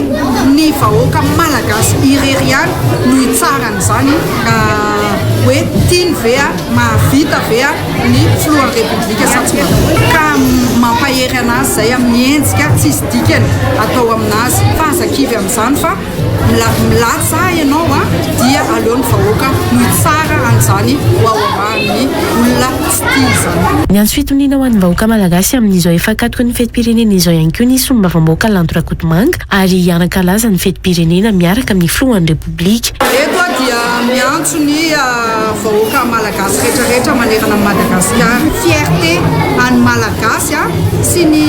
ny vahoaka malagasy irery ihany no hitsara an'izany hoe tiany ve mahavita ve ny filohan'ny repoblika sa tsy mahavita ka mampahery anazy izay amin'ny endrika tsisy dikany atao aminazy fa aza kivy amin'izany fa milatsa ianao a dia aleo ny vahoaka no hitsara an'izany ho ao arahan'ny olona tsy tia izany. Niantso fitoniana ho an'ny vahoaka malagasy amin'izao efa ankatoky ny fetim-pirenena izao ihany koa ny solombavambahoaka Lanto Rakotomanga ary hiara-hankalaza ny fetim-pirenena miaraka amin'ny filohan'ny Repoblika. Eto aho dia miantso ny vahoaka malagasy rehetra rehetra manerana an'i Madagasikara. Fierté an'ny malagasy sy ny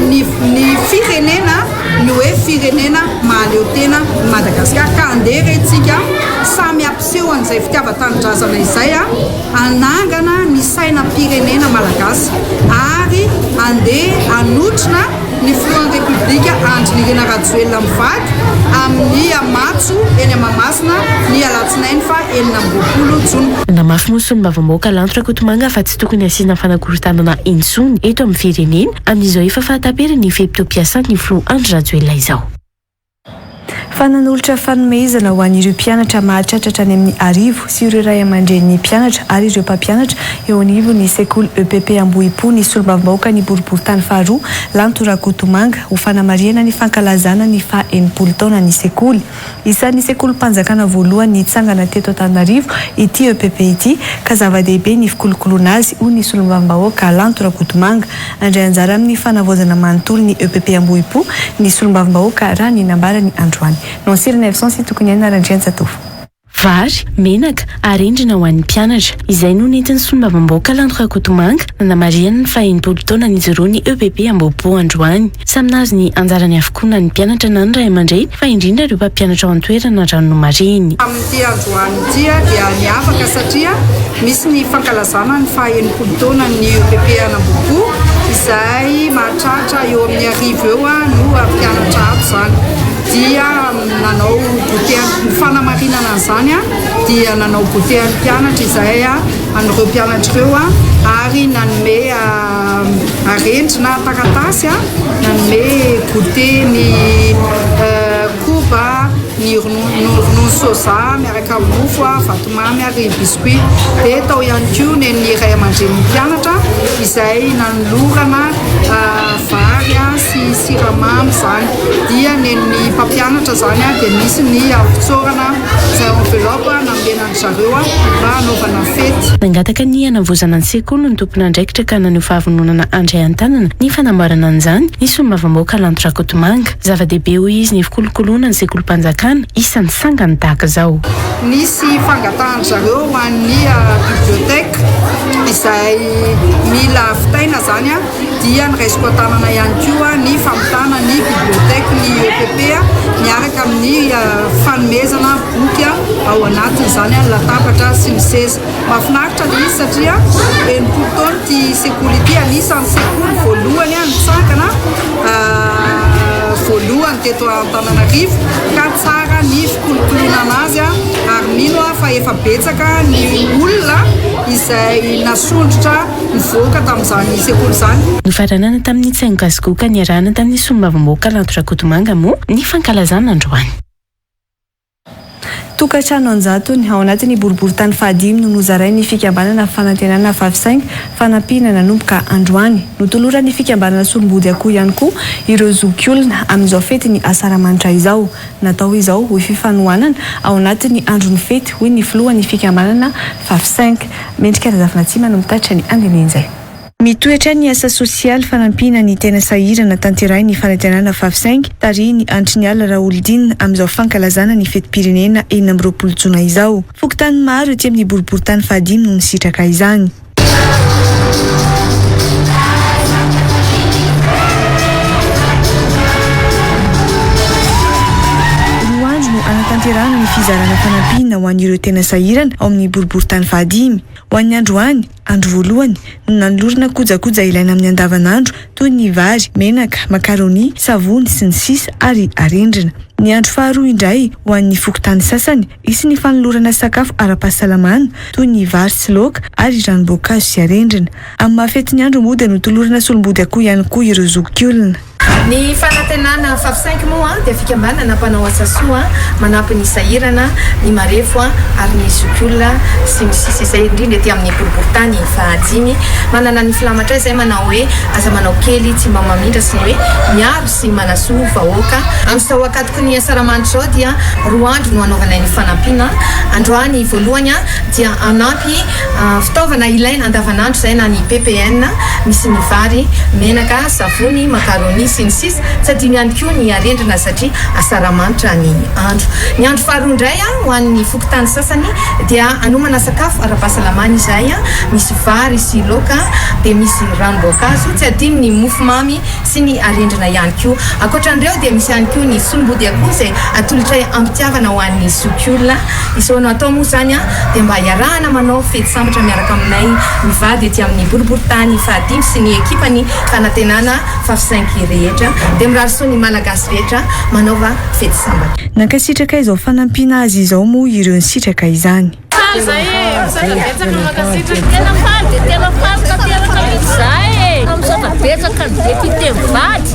ny ny firenena ny hoe firenena mahaleo tena i Madagasikara ka andeha re tsika samy hampiseho an'izay fitiavan-tanindrazana izay hanangana ny sainam-pirenena malagasy ary andeha hanotrona ny filohan'ny Repoblika Andry Nirina Rajoelina mivady amin'ny matso eny Mahamasina ny alatsinainy faha 26 jona. Nanamafy moa ny solombavambahoaka Lanto Rakotomanga fa tsy tokony hasiana fanakorontanana intsony eto amin'ny firenena amin'izao efa fahataperan'ny fe-potoam-piasan'ny filoha Andry Rajoelina izao. Fa nanolotra fanomezana ho an'ireo mpianatra mahatratra hatrany amin'ny arivo sy ireo ray aman-drenin'ny mpianatra ary ireo mpampianatra eo anivon'ny sekoly EPP Ambohipo ny solombavambahoaka ny boriborintany faharoa Lanto Rakotomanga ho fanamarihana ny fankalazana ny faha 60 taonan'ny sekoly. Isan'ny sekolim-panjakana voalohany nitsangana teto Antananarivo ity EPP ity ka zava-dehibe ny fikolokoloana azy hoy ny solombavambahoaka Lanto Rakotomanga. Handray anjara amin'ny fanavaozana manontolo ny EPP Ambohipo ny solombavambahoaka raha ny nambarany androany. Nancy Ranaivoson sy Tokoniaina Randrianjatovo. Vary, menaka, arendrina ho an'ny mpianatra. Izay no nentin'ny solombavambahoaka Lanto Rakotomanga nanamarihany ny faha 60 taona nijoroan'ny EPP Ambohipo androany. Samy nahazo ny anjarany avokoa na ny mpianatra na ny ray aman-dreny fa indrindra ireo mpampianatra ao an-toerana raha ny nomarihiny. Amin'ity androany ity dia niavaka satria misy ny fankalazana ny faha 60 taonan'ny EPP an'Ambohipo izay mahatratra eo amin'ny arivo eo no mpianatra ato izany dia nanao goûter ho fanamarinana an'izany dia nanao goûter an'ny mpianatra izahay an'ireo mpianatra ireo ary nanome arendrina taratasy nanome goûter ny koba ny ronono soja miaraka amin'ny mofo vatomamy ary biscuit dia tao ihany koa nen'ny ray aman-drenin'ny mpianatra izay nanolorana vary sy siramamy izany dia nen'ny mpampianatra izany dia misy ny fitsaorana izay enveloppe nomena an-dry zareo mba hanaovana fety. Nangataka ny hanavaozana ny sekoly ny tompon'andraikitra ka naneho fahavononana handray an-tanana ny fanamboarana an'izany ny solombavambahoaka Lanto Rakotomanga. Zava-dehibe hoy izy ny fikolokoloana ny sekolim-panjakana isan'ny sangany tahaka izao. Nisy fangatahan-dry zareo ho an'ny bibliothèque izay mila vitaina izany dia noraisiko an-tanana ihany koa ny famitana ny bibliothèque ny EPP miaraka amin'ny fanomezana boky ao anatin'izany ny latabatra sy ny seza. Mahafinaritra ilay izy satria 60 taona ity sekoly ity, anisan'ny sekoly voalohany nitsangana voalohany teto Antananarivo ka tsara ny fikolokoloana anazy ary mino aho fa efa betsaka ny olona izay. izay nasondrotra nivoaka tamin'izany sekoly izany. Nofaranana tamin'ny tsaingoka sy goka niarahana tamin'ny solombavambahoaka Lanto Rakotomanga moa ny fankalazana androany. Tokantrano an-jatony ao anatin'ny boriborintany fahadimy no nozarain'ny fikambanana Fanantenana Favisainga fanampiana nanomboka androany. Notoloran'ny fikambanana solombody akoho ihany koa ireo zokiolona amin'izao fetin'ny Asaramanitra izao. Natao izao ho fifanohanana ao anatin'ny andron'ny fety, hoy ny filohan'ny fikambanana Favisainga. Mendrika Razafinatsima no mitatitra ny andinin'izay. Mitoetra ny asa sosialy fanampiana ny tena sahirana tanterahin'ny Fanantenana Favisainga, tarihin'i Antriniala Raholidina amin'izao fankalazana ny fetim-pirenena 26 jona izao. Fokontany maro ety amin'ny boriborintany fahadimy no nisitraka izany. Roa andro no hanatanterahana ny fizarana fanampiana ho an'ireo tena sahirana ao amin'ny boriborintany fahadimy. Ho an'ny androany, andro voalohany, no nanolorana kojakoja ilaina amin'ny andavanandro toy ny vary, menaka, macaroni, savony, sy ny sisa ary arendrina. Ny andro faharoa indray, ho an'ny fokontany sasany, hisy ny fanolorana sakafo ara-pahasalamana toy ny vary sy laoka ary ranom-boankazo sy arendrina. Amin'ny maha fetin'ny andro moa dia notolorana solombody akoho ihany koa ireo zokiolona. Ny Fanantenana Fafisainky moa dia fikambanana mpanao asa soa manampy ny sahirana, ny marefo ary ny zokiolona sy ny sisa izay indrindra ety amin'ny boriborintany fahadimy. Manana ny filamatra izay manao hoe aza manao kely tsy mba mamindra sy ny hoe miaro sy manasoa vahoaka. Amin'izao ankatoky ny Asaramanitra izao dia roa andro no hanaovanay ny fanampiana. Androany voalohany dia hanampy Fitaovana ilaina andavanandro izay na ny ppn, misy ny vary, menaka, savony, macaroni, sy ny sisa Tsy adino ihany koa ny arendrina satria asaramanitra ny andro. Ny andro faharoa indray ho an'ny fokontany sasany dia hanomana sakafo ara-pahasalamana izahay, misy vary sy laoka dia misy ranom-boankazo, tsy adino ny mofomamy sy ny arendrina ihany koa. Ankoatra an'ireo dia misy ihany koa ny solombody akoho izay atolotray am-pitiavana ho an'ny zokiolona. Izao no atao moa izany dia mba hiarahana manao fety sambatra miaraka aminay mivady ety amin'ny boriborintany fahadimy sy ny ekipany fanantenana fafisainky rehetra. Dia mirary soa ny Malagasy rehetra manaova fety sambatra. Nankasitraka izao fanampiana azy izao moa ireo nisitraka izany. Faly zay e, misaotra betsaka mankasitraka. Tena faly dia tena faly tanteraka mihitsy zay e. Misaotra betsaka ny député mivady.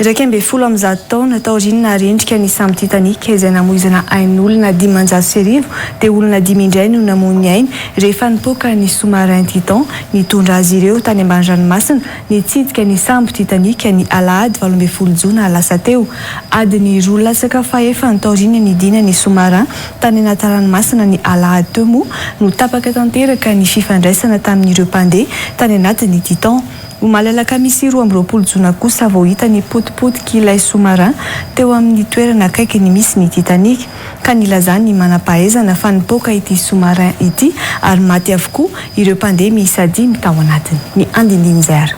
111 taona taorian'ny naharendrika ny sambo Titanic izay namoizana ain'olona 1500 dia olona dimy indray no namoy ny ainy rehefa nipoaka ny sous-marin Titan nitondra azy ireo tany ambany ranomasina nitsidika ny sambo Titanic ny alahady 18 jona lasa teo. Adiny roa latsaka fahefany taorian'ny nidinan'ny sous-marin tany anaty ranomasina ny alahady teo moa no tapaka tanteraka ny fifandraisana tamin'ireo mpandeha tany anatin'ny Titan. Omaly alakamisy 22 jona kosa vao hita ny potipotik'ilay sous-marin teo amin'ny toerana akaiky ny misy ny Titanic, ka nilazan'ny manam-pahaizana fa nipoaka ity sous-marin ity ary maty avokoa ireo mpandeha miisa dimy tao anatiny. Ny andindinin'izay ary.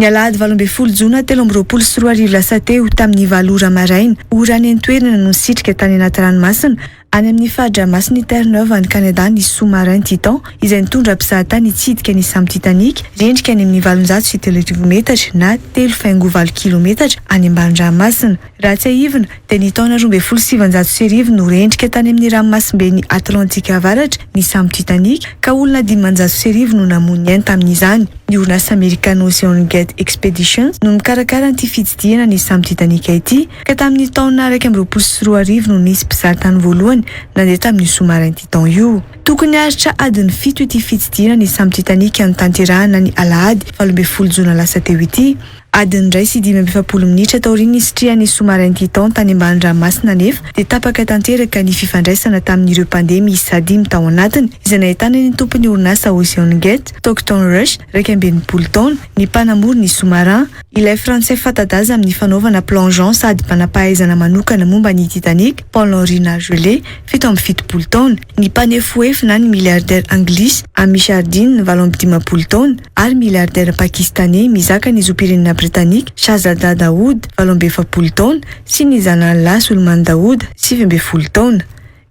Ny alahady 18 jona 2023 lasa teo, tamin'ny valo ora maraina, ora any an-toerana no nisitrika tany anaty ranomasina, any amin'ny fari-dranomasin'i Terre Neuve any Canada ny sous-marin Titan, izay nitondra mpizahatany hitsidika ny sambo Titanic, rendrika any amin'ny 3800 metatra na telo faingo valo kilometatra any ambany ranomasina. Raha tsiahivina, dia ny taona 1912 no rendrika tany amin'ny ranomasimben'i Atlantika Avaratra ny sambo Titanic, ka olona 1500 no namoy ny ainy tamin'izany. Ny orinasa amerikana Ocean Gate Expeditions no mikarakara an'ity fitsidihana ny sambo Titanic ity, ka tamin'ny taona 2021 no nisy mpizahatany voalohany nandeha tamin'io sous-marin Titan io. Tokony haharitra adiny fito ity fitsidihana ny sambo Titanic notanterahana ny alahady 18 jona lasa teo ity. Adiny iray sy 45 minitra taorian'ny nisitrihan'ny sous-marin Titan tany ambany ranomasina anefa dia tapaka tanteraka ny fifandraisana tamin'ireo mpandeha miisa dimy tao anatiny izay nahitana ny tompon'ny orinasa OceanGate, Stockton Rush, 61 taona, ny mpanamory ny sous-marin, ilay frantsay fanta-daza amin'ny fanaovana plongeon sady mpanam-pahaizana manokana momba ny Titanic, Paul-Henri Nargeolet, 77 taona, ny mpanefoefo na ny milliardaire anglisy Hamish Hardin, 58 taona. ary miliardera Pakistaney mizaka ny zom-pirenena Britanika Shahzada Dawood, 48 taona, sy ny zanany lahy Sulman Dawood, 19 taona.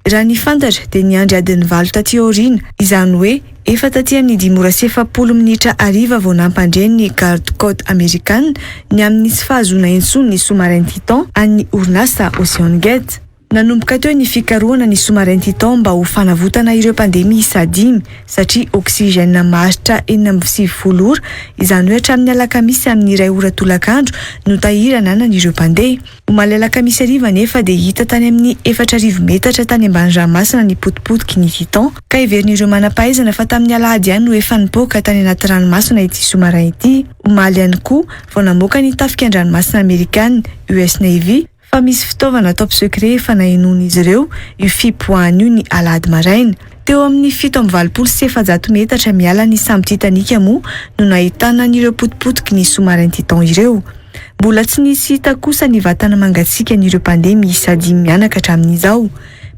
Raha ny fantatra dia niandry adiny valo taty aoriana, izany hoe efa taty amin'ny dimy ora sy 40 minitra hariva vao nampandre ny garde côte amerikana ny amin'ny tsy fahazoana intsony ny sous-marin Titan an'ny orinasa OceanGate. Nanomboka teo ny fikarohana ny sous-marin Titan mba ho fanavotana ireo mpandeha miisa dimy satria oxygène maharitra 96 ora, izany hoe hatramin'ny alakamisy amin'ny iray ora tolakandro no tahiry ananan'ireo mpandeha. Omaly alakamisy hariva anefa dia hita tany amin'ny 4000 metatra tany ambany ranomasina ny potipotiky ny Titan, ka heverin'ireo manam-pahaizana fa tamin'ny alahady ihany no efa nipoaka tany anaty ranomasina ity sous-marin ity. Omaly ihany koa vao namoaka ny tafika an-dranomasina amerikana, US Navy, fa misy fitaovana top secret efa nahenoan'izy ireo io fipoahana io ny alahady maraina. Teo amin'ny 487 metatra miala ny sambo Titanic moa no nahitana an'ireo potipotiky ny sous-marin Titan ireo. Mbola tsy nisy hita kosa ny vatana mangatsiakan'ireo mpandeha miisa dimy mianaka hatramin'izao.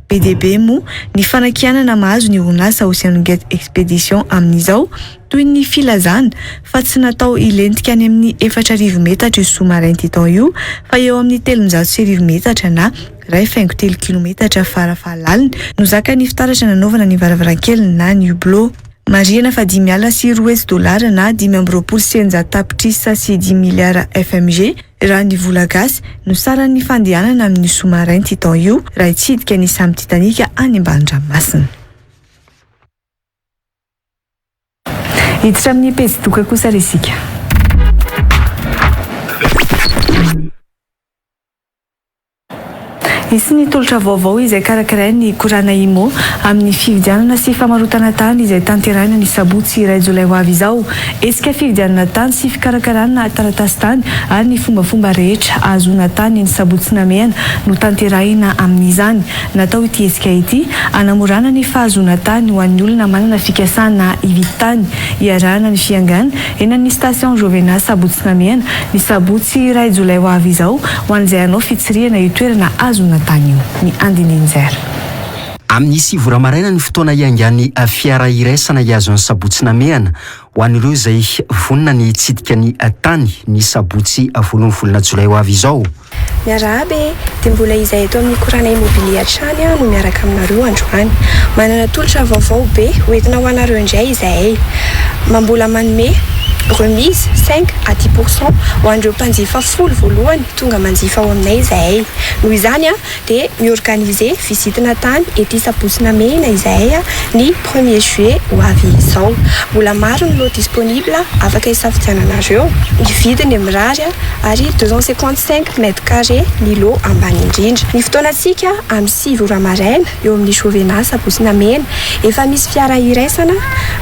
Be dia be moa ny fanakianana mahazo ny orinasa OceanGate Expedition amin'izao, toy ny filazana fa tsy natao hilentika any amin'ny 4000 metatra io sous-marin Titan io fa eo amin'ny 1300 metatra na 1,3 kilometatra fara fahalaliny no zakan'ny fitaratra nanaovana ny varavarankely na ny hublot. Marihana fa 205 dolara na 625 tapitrisa sy dimy miliara FMG raha ny vola gasy no saran'ny fandehanana amin'io sous-marin Titan io raha hitsidika ny sambo Titanic any ambany ranomasina. Hiditra amin'ny pejy doka kosa ary isika. Hisy ny tolotra vaovao izay karakarain'ny Korana Imo amin'ny fividianana sy famarotana tany izay tanterahina ny sabotsy iray jolay ho avy izao. Hetsika fividianana tany sy fikarakarana taratasin-tany ary ny fombafomba rehetra ahazoana tany eny Sabotsy Namehana no tanterahina amin'izany. Natao ity hetsika ity hanamorana ny fahazoana tany ho an'ny olona manana fikasana hividy tany. Iarahana ny fiangana eny amin'ny Station Jovena Sabotsy Namehana ny sabotsy iray jolay ho avy izao ho an'izay hanao fitsirihana io toerana ahazoana tany io. Ny andinindiny zero. Amin'ny sivy ora maraina ny fotoana hiaingan'ny fiara iraisana hihazo an'i Sabotsy Namehana ho an'ireo izay vonona ny hitsidika ny tany ny sabotsy voalohan'ny volana jolay ho avy izao. Miarahaba e! Dia mbola izahay eto amin'ny Korana Immobilier hatrany no miaraka aminareo androany. Manana tolotra vaovao be ho entina ho anareo indray izahay. Mbola manome remise cinq à dix pour cent ho an'ireo mpanjifa folo voalohany tonga manjifa ao aminay izahay. Noho izany dia mi-organiser visite-na tany ety Sabotsy Namehina izahay ny premier juillet ho avy izao. Mbola maro ny lot disponible afaka hisafidiananareo. Ny vidiny mirary ary 255 mètres carrés ny lot ambany indrindra. Ny fotoanantsika amin'ny sivy ora maraina eo amin'ny Jovena Sabotsy Namehana. Efa misy fiara iraisana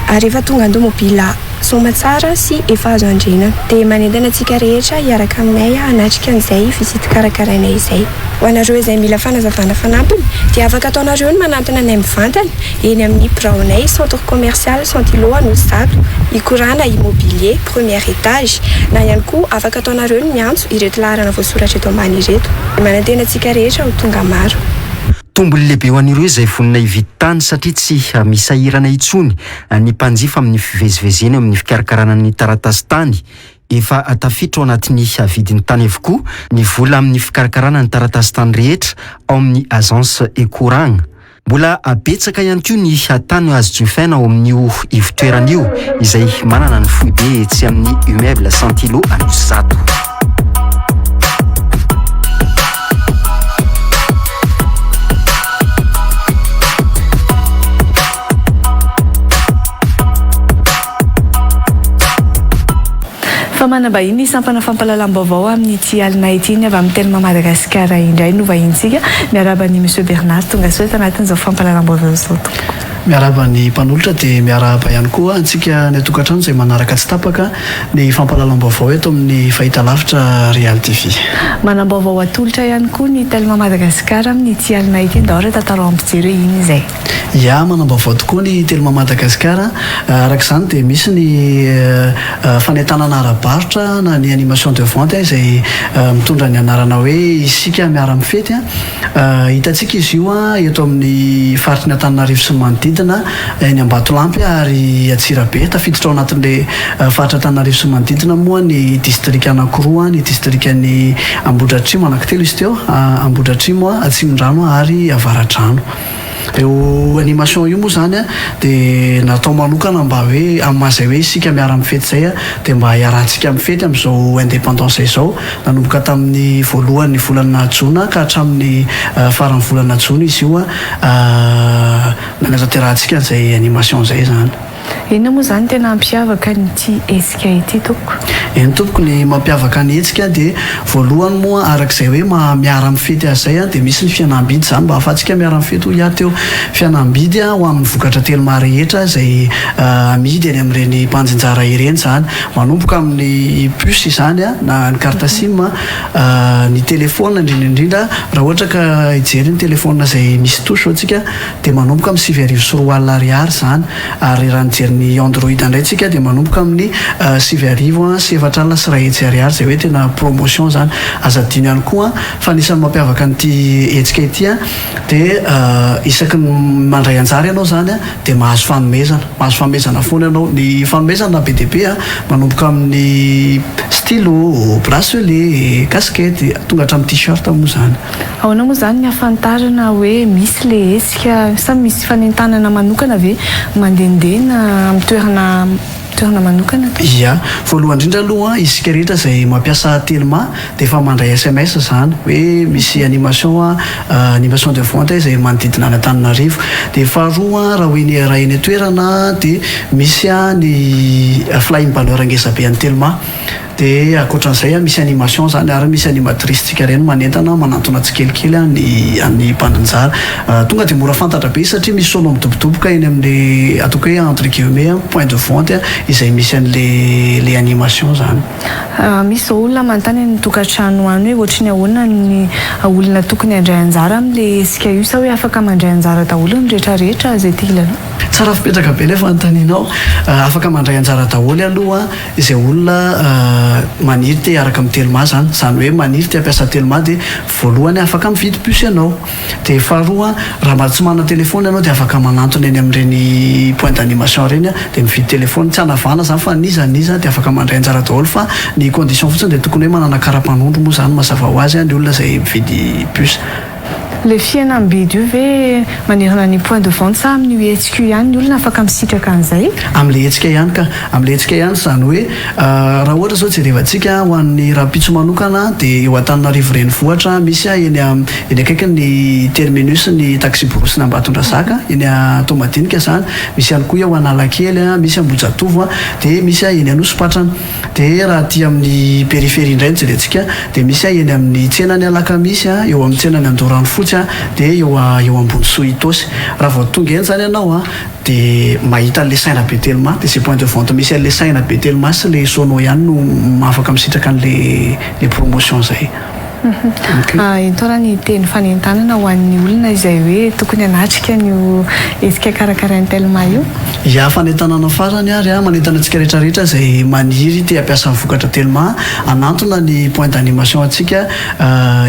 ary efa tonga an-tomobila soamatsara sy efa azo andrenana. Dia manentana antsika rehetra hiaraka aminay hanatrika an'izay visite karakarainay izay. Ho anareo izay mila fanazavana fanampiny dia afaka ataonareo ny manantona anay mivantana eny amin'ny biraonay Centre Commercial Santilo Anosizato, Ikorana Immobilier, premier étage, na ihany koa afaka ataonareo ny miantso ireto laharana voasoratra eto ambany ireto. Manantena antsika rehetra ho tonga maro. Tombony lehibe ho an'ireo izay vonona hividy tany satria tsy misahirana intsony ny mpanjifa amin'ny fivezivezena eo amin'ny fikarakarana ny taratasin-tany. Efa tafiditra ao anatin'ny vidin'ny tany avokoa ny vola amin'ny fikarakarana ny taratasin-tany rehetra ao amin'ny Agence Ekoragna. Mbola betsaka ihany koa ny tany azo jifaina ao amin'io ivotoerana io izay manana ny foibe etsy amin'ny Immeuble Santilo Anosizato. Fa manambahiny ny sampana fampahalalam-baovao amin'ity alina ity ny avy amin'ny Telma Madagasikara indray no vahintsika. Miarahaba an'i Monsieur Bernard tonga soa eto anatin'izao fampahalalam-baovao izao tompoko. Miarahaba ny mpanolotra dia miarahaba ihany koa antsika any an-tokantrano izay manaraka tsy tapaka ny fampahalalam-baovao eto amin'ny fahitalavitra Real TV. Manam-baovao atolotra ihany koa ny Telma Madagasikara amin'ity alina ity. Ndao re tantarao amin'ny mpijery hoe inona izay. Ya, manam-baovao tokoa ny Telma Madagascar. Araka izany dia misy ny fanentanana ara-barotra na ny animation de vente izay mitondra ny anarana hoe Isika miara-mifety. Hitantsika izy io eto amin'ny faritry ny Antananarivo sy ny manodidina, eny Ambatolampy ary Antsirabe. Tafiditra ao anatin'ilay faritra Antananarivo sy ny manodidina moa ny distrika anankiroa, ny distrikan'i Ambohidratrimo, anankitelo izy teo, Ambohidratrimo, Atsimondrano ary Avaradrano. Io animation io moa izany dia natao manokana mba hoe amin'ny maha izay hoe isika miara-mifety izay dia mba hiarahantsika mifety amin'izao indépendance izao. Nanomboka tamin'ny voalohan'ny volana jona ka hatramin'ny faran'ny volana jona izy io nanatanterahantsika an'izay animation izay izany. Inona moa izany tena hampiavaka an'ity hetsika ity tompoko? Eny tompoko, ny mampiavaka ny hetsika dia voalohany moa araka izay hoe maha miara mifety azy izay dia misy ny fihenam-bidy izany mba ahafahantsika miara mifety hoy aho teo. Fihenam-bidy ho amin'ny vokatra Telma rehetra izay amidy eny amin'ireny mpanjinjara ireny izany. Manomboka amin'ny puce izany na ny carte sim, ny telephone indrindra indrindra raha ohatra ka hijery ny telephone izay misy touche zao tsika dia manomboka amin'ny 2009 ariary izany ary raha nijery ny android indray tsika dia manomboka amin'ny 1490 ariary izay hoe tena promotion izany. Aza adino ihany koa fa anisan'ny mampiavaka an'ity hetsika ity dia isaky ny mandray anjara ianao izany dia mahazo fanomezana, mahazo fanomezana foana ianao, ny fanomezana be dia be manomboka amin'ny stylo, bracelet, casquette, tonga hatramin'ny t-shirt moa izany. Ahoana moa izany ny ahafantarana hoe misy ilay hetsika sa misy fanentanana manokana ve mandehandeha na amin'ny toerana toerana manokana? Ia. Voalohany indrindra aloha isika rehetra izay mampiasa Telma dia efa mandray sms izany hoe misy animation animation de vente izay manodidina an'Antananarivo. Dia faharoa raha ho eny raha eny an-toerana dia misy ny flying banner ngeza be an'ny Telma. Dia ankoatran'izay misy animation izany ary misy animatrice tsika ireny manentana manantona tsikelikely ny an'ny mpandrinjara. Tonga dia mora fantatra be satria misy sono midobodoboka eny amin'le ataoko hoe entre guillemets point de vente izay misy an'le le animation izany. Misy izao olona manontany any an-tokantrano any hoe ohatry ny ahoana ny olona tokony handray anjara amin'le hetsika io sa hoe afaka mandray anjara daholo ny rehetra rehetra izay te hilalao? Tsara fipetraka be ilay fanontanianao. Afaka mandray anjara daholo aloha Izay olona maniry te hiaraka amin'ny Telma izany, izany hoe maniry te hampiasa Telma dia voalohany afaka mividy puce ianao. Dia faharoa raha mba tsy manana telephone ianao dia afaka manantona eny amin'ireny point d'animation ireny dia mividy telephone. Tsy hanavahana izany fa n'iza n'iza dia afaka mandray anjara daholo fa ny condition fotsiny dia tokony hoe manana kara-panondro moa izany mazava ho azy ny olona izay mividy puce. Le fihenam-bidy io ve manerana ny point de vente sa amin'io hetsika io ihany ny olona afaka misitraka an'izay? Amin'ilay hetsika ihany ka. Amin'ilay hetsika ihany izany hoe raha ohatra izao jerevantsika ho an'ny rahampitso manokana dia eo Antananarivo renivohitra misy eny eny akaikin'ny terminus ny taxi-brousse Ambatondrazaka eny Antohomadinika izany, misy ihany koa eo Analakely, misy Ambohijatovo dia misy eny Anosipatrana. Dia raha aty amin'ny périphérie indray no jerentsika dia misy eny amin'ny tsenan'ny Alakamisy, eo amin'ny tsenan'ny Andoharanofotsy, dia eo eo Ambonisoa Itaosy. Raha vao tonga eny izany ianao dia mahita an'ilay saina be Telma, dia izay point de vente misy an'ilay saina be Telma sy ilay sono ihany no afaka misitraka an'ilay ilay promotion izay. Ento ary ny teny fanentanana ho an'ny olona izay hoe tokony hanatrika an'io hetsika karakarain'ny Telma io. Ya, fanentanana farany ary an, manentana antsika rehetra rehetra izay maniry te hampiasa ny vokatra Telma hanantona ny point d'animation antsika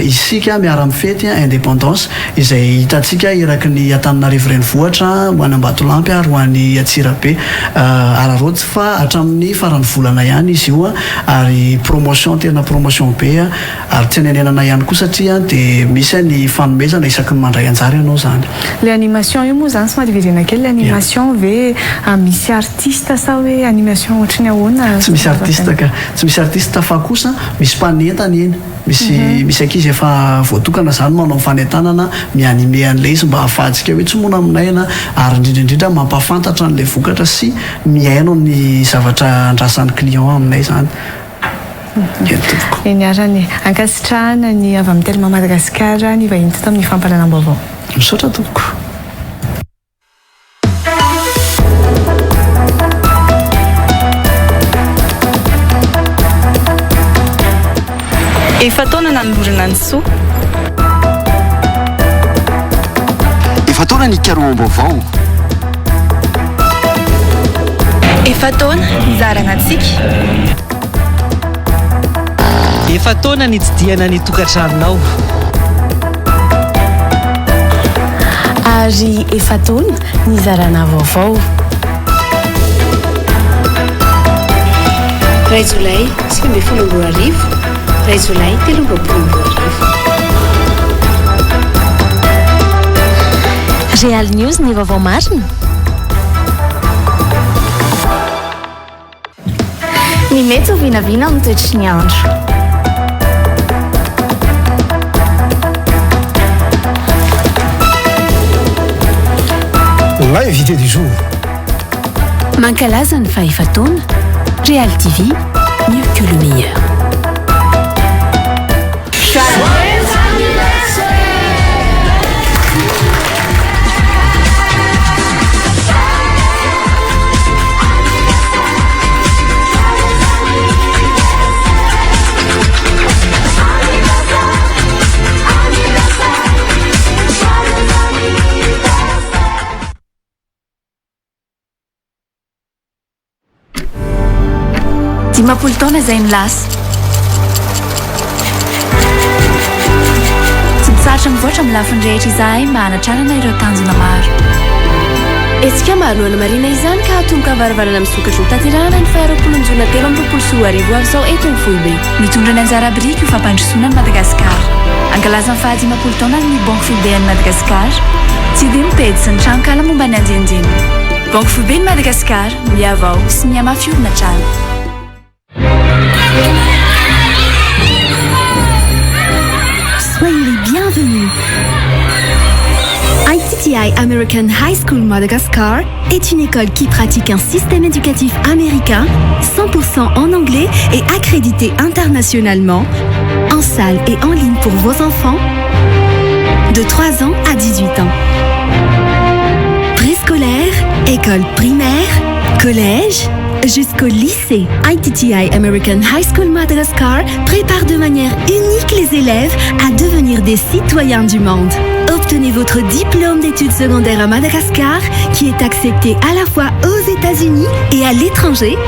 isika miara mifety indépendance izay hitantsika eraky ny Antananarivo renivohitra ho any Ambatolampy ary ho any Antsirabe. Araraoty fa hatramin'ny faran'ny volana ihany izy io ary promotion tena promotion be ary tsy anenenana ihany koa satria dia misy ny fanomezana isaky ny mandray anjara ianao izany. Ilay animation io moa izany somary iverena kely, ilay animation ve misy artiste sa hoe animation ohatry ny ahoana? Tsy misy artiste ka, tsy misy artiste fa kosa misy mpanentana eny, misy misy ankizy efa voatokana izany manao fanentanana mi-animer an'ilay izy mba ahafahantsika hoe tsy monamonaina ary indrindra indrindra mampahafantatra an'ilay vokatra sy mihaino ny zavatra andrasan'ny client aminay izany. Eny tompoko. Eny arany e. Ankasitrahana ny avy amin'ny Telma Madagascar ny vahiny teto amin'ny fampahalalam-baovao. Misaotra tompoko. Efa-taona nanolorana ny soa. Efa-taona nikaroham-baovao. Efa-taona nizarana antsika. Efa-taona nitsidihana ny tokantranonao. Ary efa-taona nizarana vaovao. Iray jolay 2019, iray jolay 2023. Real News ny vaovao marina. Ny mety ho vinavina amin'ny toetry ny andro. L'invité du jour. Mankalaza ny fahefa-taona, Real TV, mieux que le meilleur. 50 taona izay ny lasa. Tsy mitsahatra mivoatra amin'ny lafiny rehetra izahay mba hanatrarana ireo tanjona maro. Hetsika maro no hanamarina izany ka hatomboka amin'ny varavarana misokatra ho tanterahana ny faha 20 ny jona 2023 ho avy izao eto amin'ny foibe. Mitondra ny anjara biriky ho fampandrosoana an'i Madagasikara. Hankalaza ny faha 50 taonany ny Banky Foibe an'i Madagasikara. Tsidiho ny pejy sy ny tranonkala momba ny andinindininy. Banky Foiben'i Madagasikara, mihavao sy mihamafy orina hatrany. Soyez les bienvenus. ITTI American High School Madagascar est une école qui pratique un système éducatif américain 100% en anglais et accrédité internationalement, en salle et en ligne pour vos enfants de 3 ans à 18 ans. Préscolaire, école primaire, collège, jusqu'au lycée. ITTI American High School Madagascar prépare de manière unique les élèves à devenir des citoyens du monde. Obtenez votre diplôme d'études secondaires à Madagascar qui est accepté à la fois aux États-Unis et à l'étranger,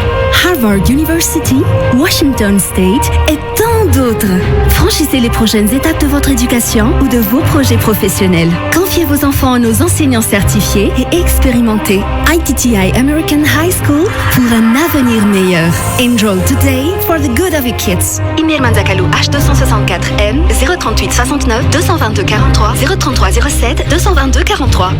Harvard University, Washington State et tant d'autres. Franchissez les prochaines étapes de votre éducation ou de vos projets professionnels. Confiez vos enfants à nos enseignants certifiés et expérimentés. ITTI American High School pour un avenir meilleur. Enroll today for the good of your kids. Email Manzakalou H264M 038 69 222 43 033 07 222 43.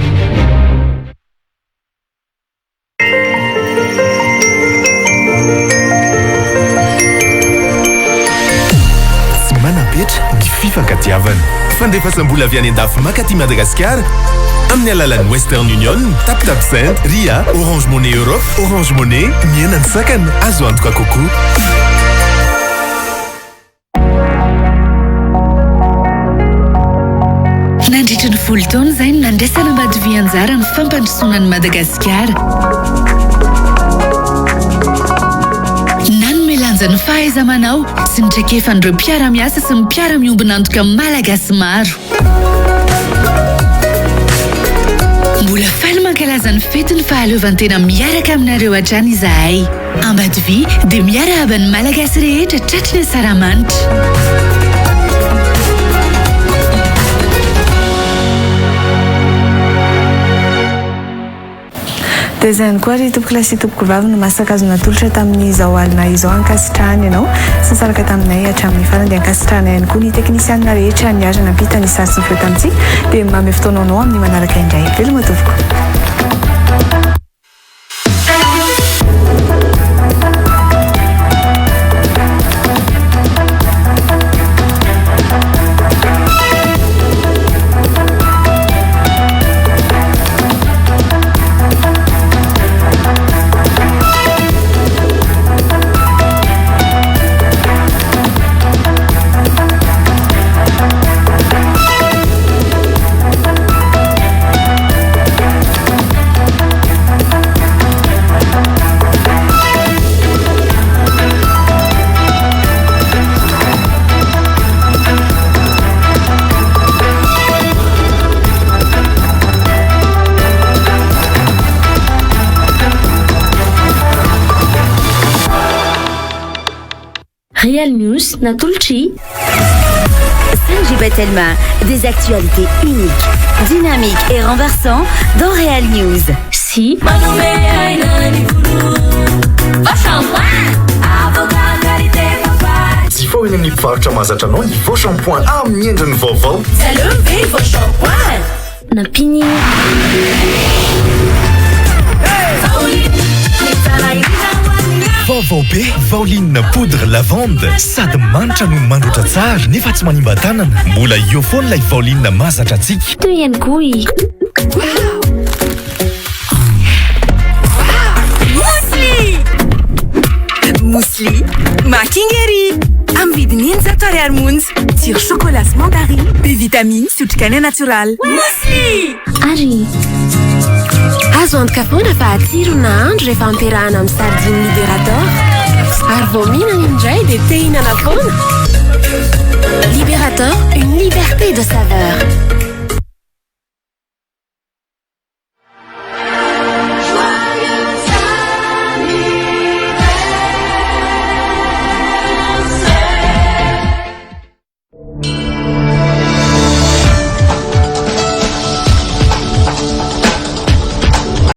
Tsy manam-petra ny fifankatiavana. Fandefasam-bola avy any an-dafy mankaty Madagasikara amin'ny alalan'ny Western Union, TapTap Send, Ria, Orange Money Europe, Orange Money, mihena ny sakana, azo antoka kokoa. Nandritra ny folo taona izay no nandraisan'Ambatovi anjara amin'ny fampandrosoana an'i Madagasikara. Nanome lanja ny fahaiza-manao sy ny traikefan'ireo mpiara-miasa sy ny mpiara-miombon'antoka malagasy maro. Mbola faly mankalaza ny fetin'ny fahaleovantena miaraka aminareo hatrany izahay. Ambatovi dia miarahaba ny Malagasy rehetra tratry ny asaramanitra. Dia izay ihany koa ry tompokolahy sy tompokovavy no masaka azo natolotra tamin'izao alina izao. Ankasitrahana ianao sy nisaraka taminay hatramin'ny farany. Dia ankasitrahana ihany koa ny teknisianina rehetra niara-nampita ny sary sy ny feo tamintsika. Dia manome fotoana anao amin'ny manaraka indray. Veloma tompoko. Real News natolotr'i. 5G by Telma, des actualités uniques, dynamiques et renversants dans Real News. Si. Jifa eny amin'ny mpivarotra mahazatra anao ny vao shampoing amin'ny endriny vaovao. Tsy aleo ve vao shampoing? Nampiany. Vaovao be, Vaoline poudre lavande, sady manitra no mandroatra tsara nefa tsy manimba tanana. Mbola eo foana ilay Vaoline mahazatra antsika. Teo ihany koa i. Muesli! Muesli, makingery! Amin'ny vidiny 600 ariary monja. Tsiro chocolat sy mandarine, be vitamine sy otrikaina natioraly. Muesli! Ary azo antoka foana fa hatsiro ny nahandro rehefa ampiarahana amin'ny sardine Liberator. Ary vao mihinana indray dia te hihinana foana. Liberator, une liberté de saveur.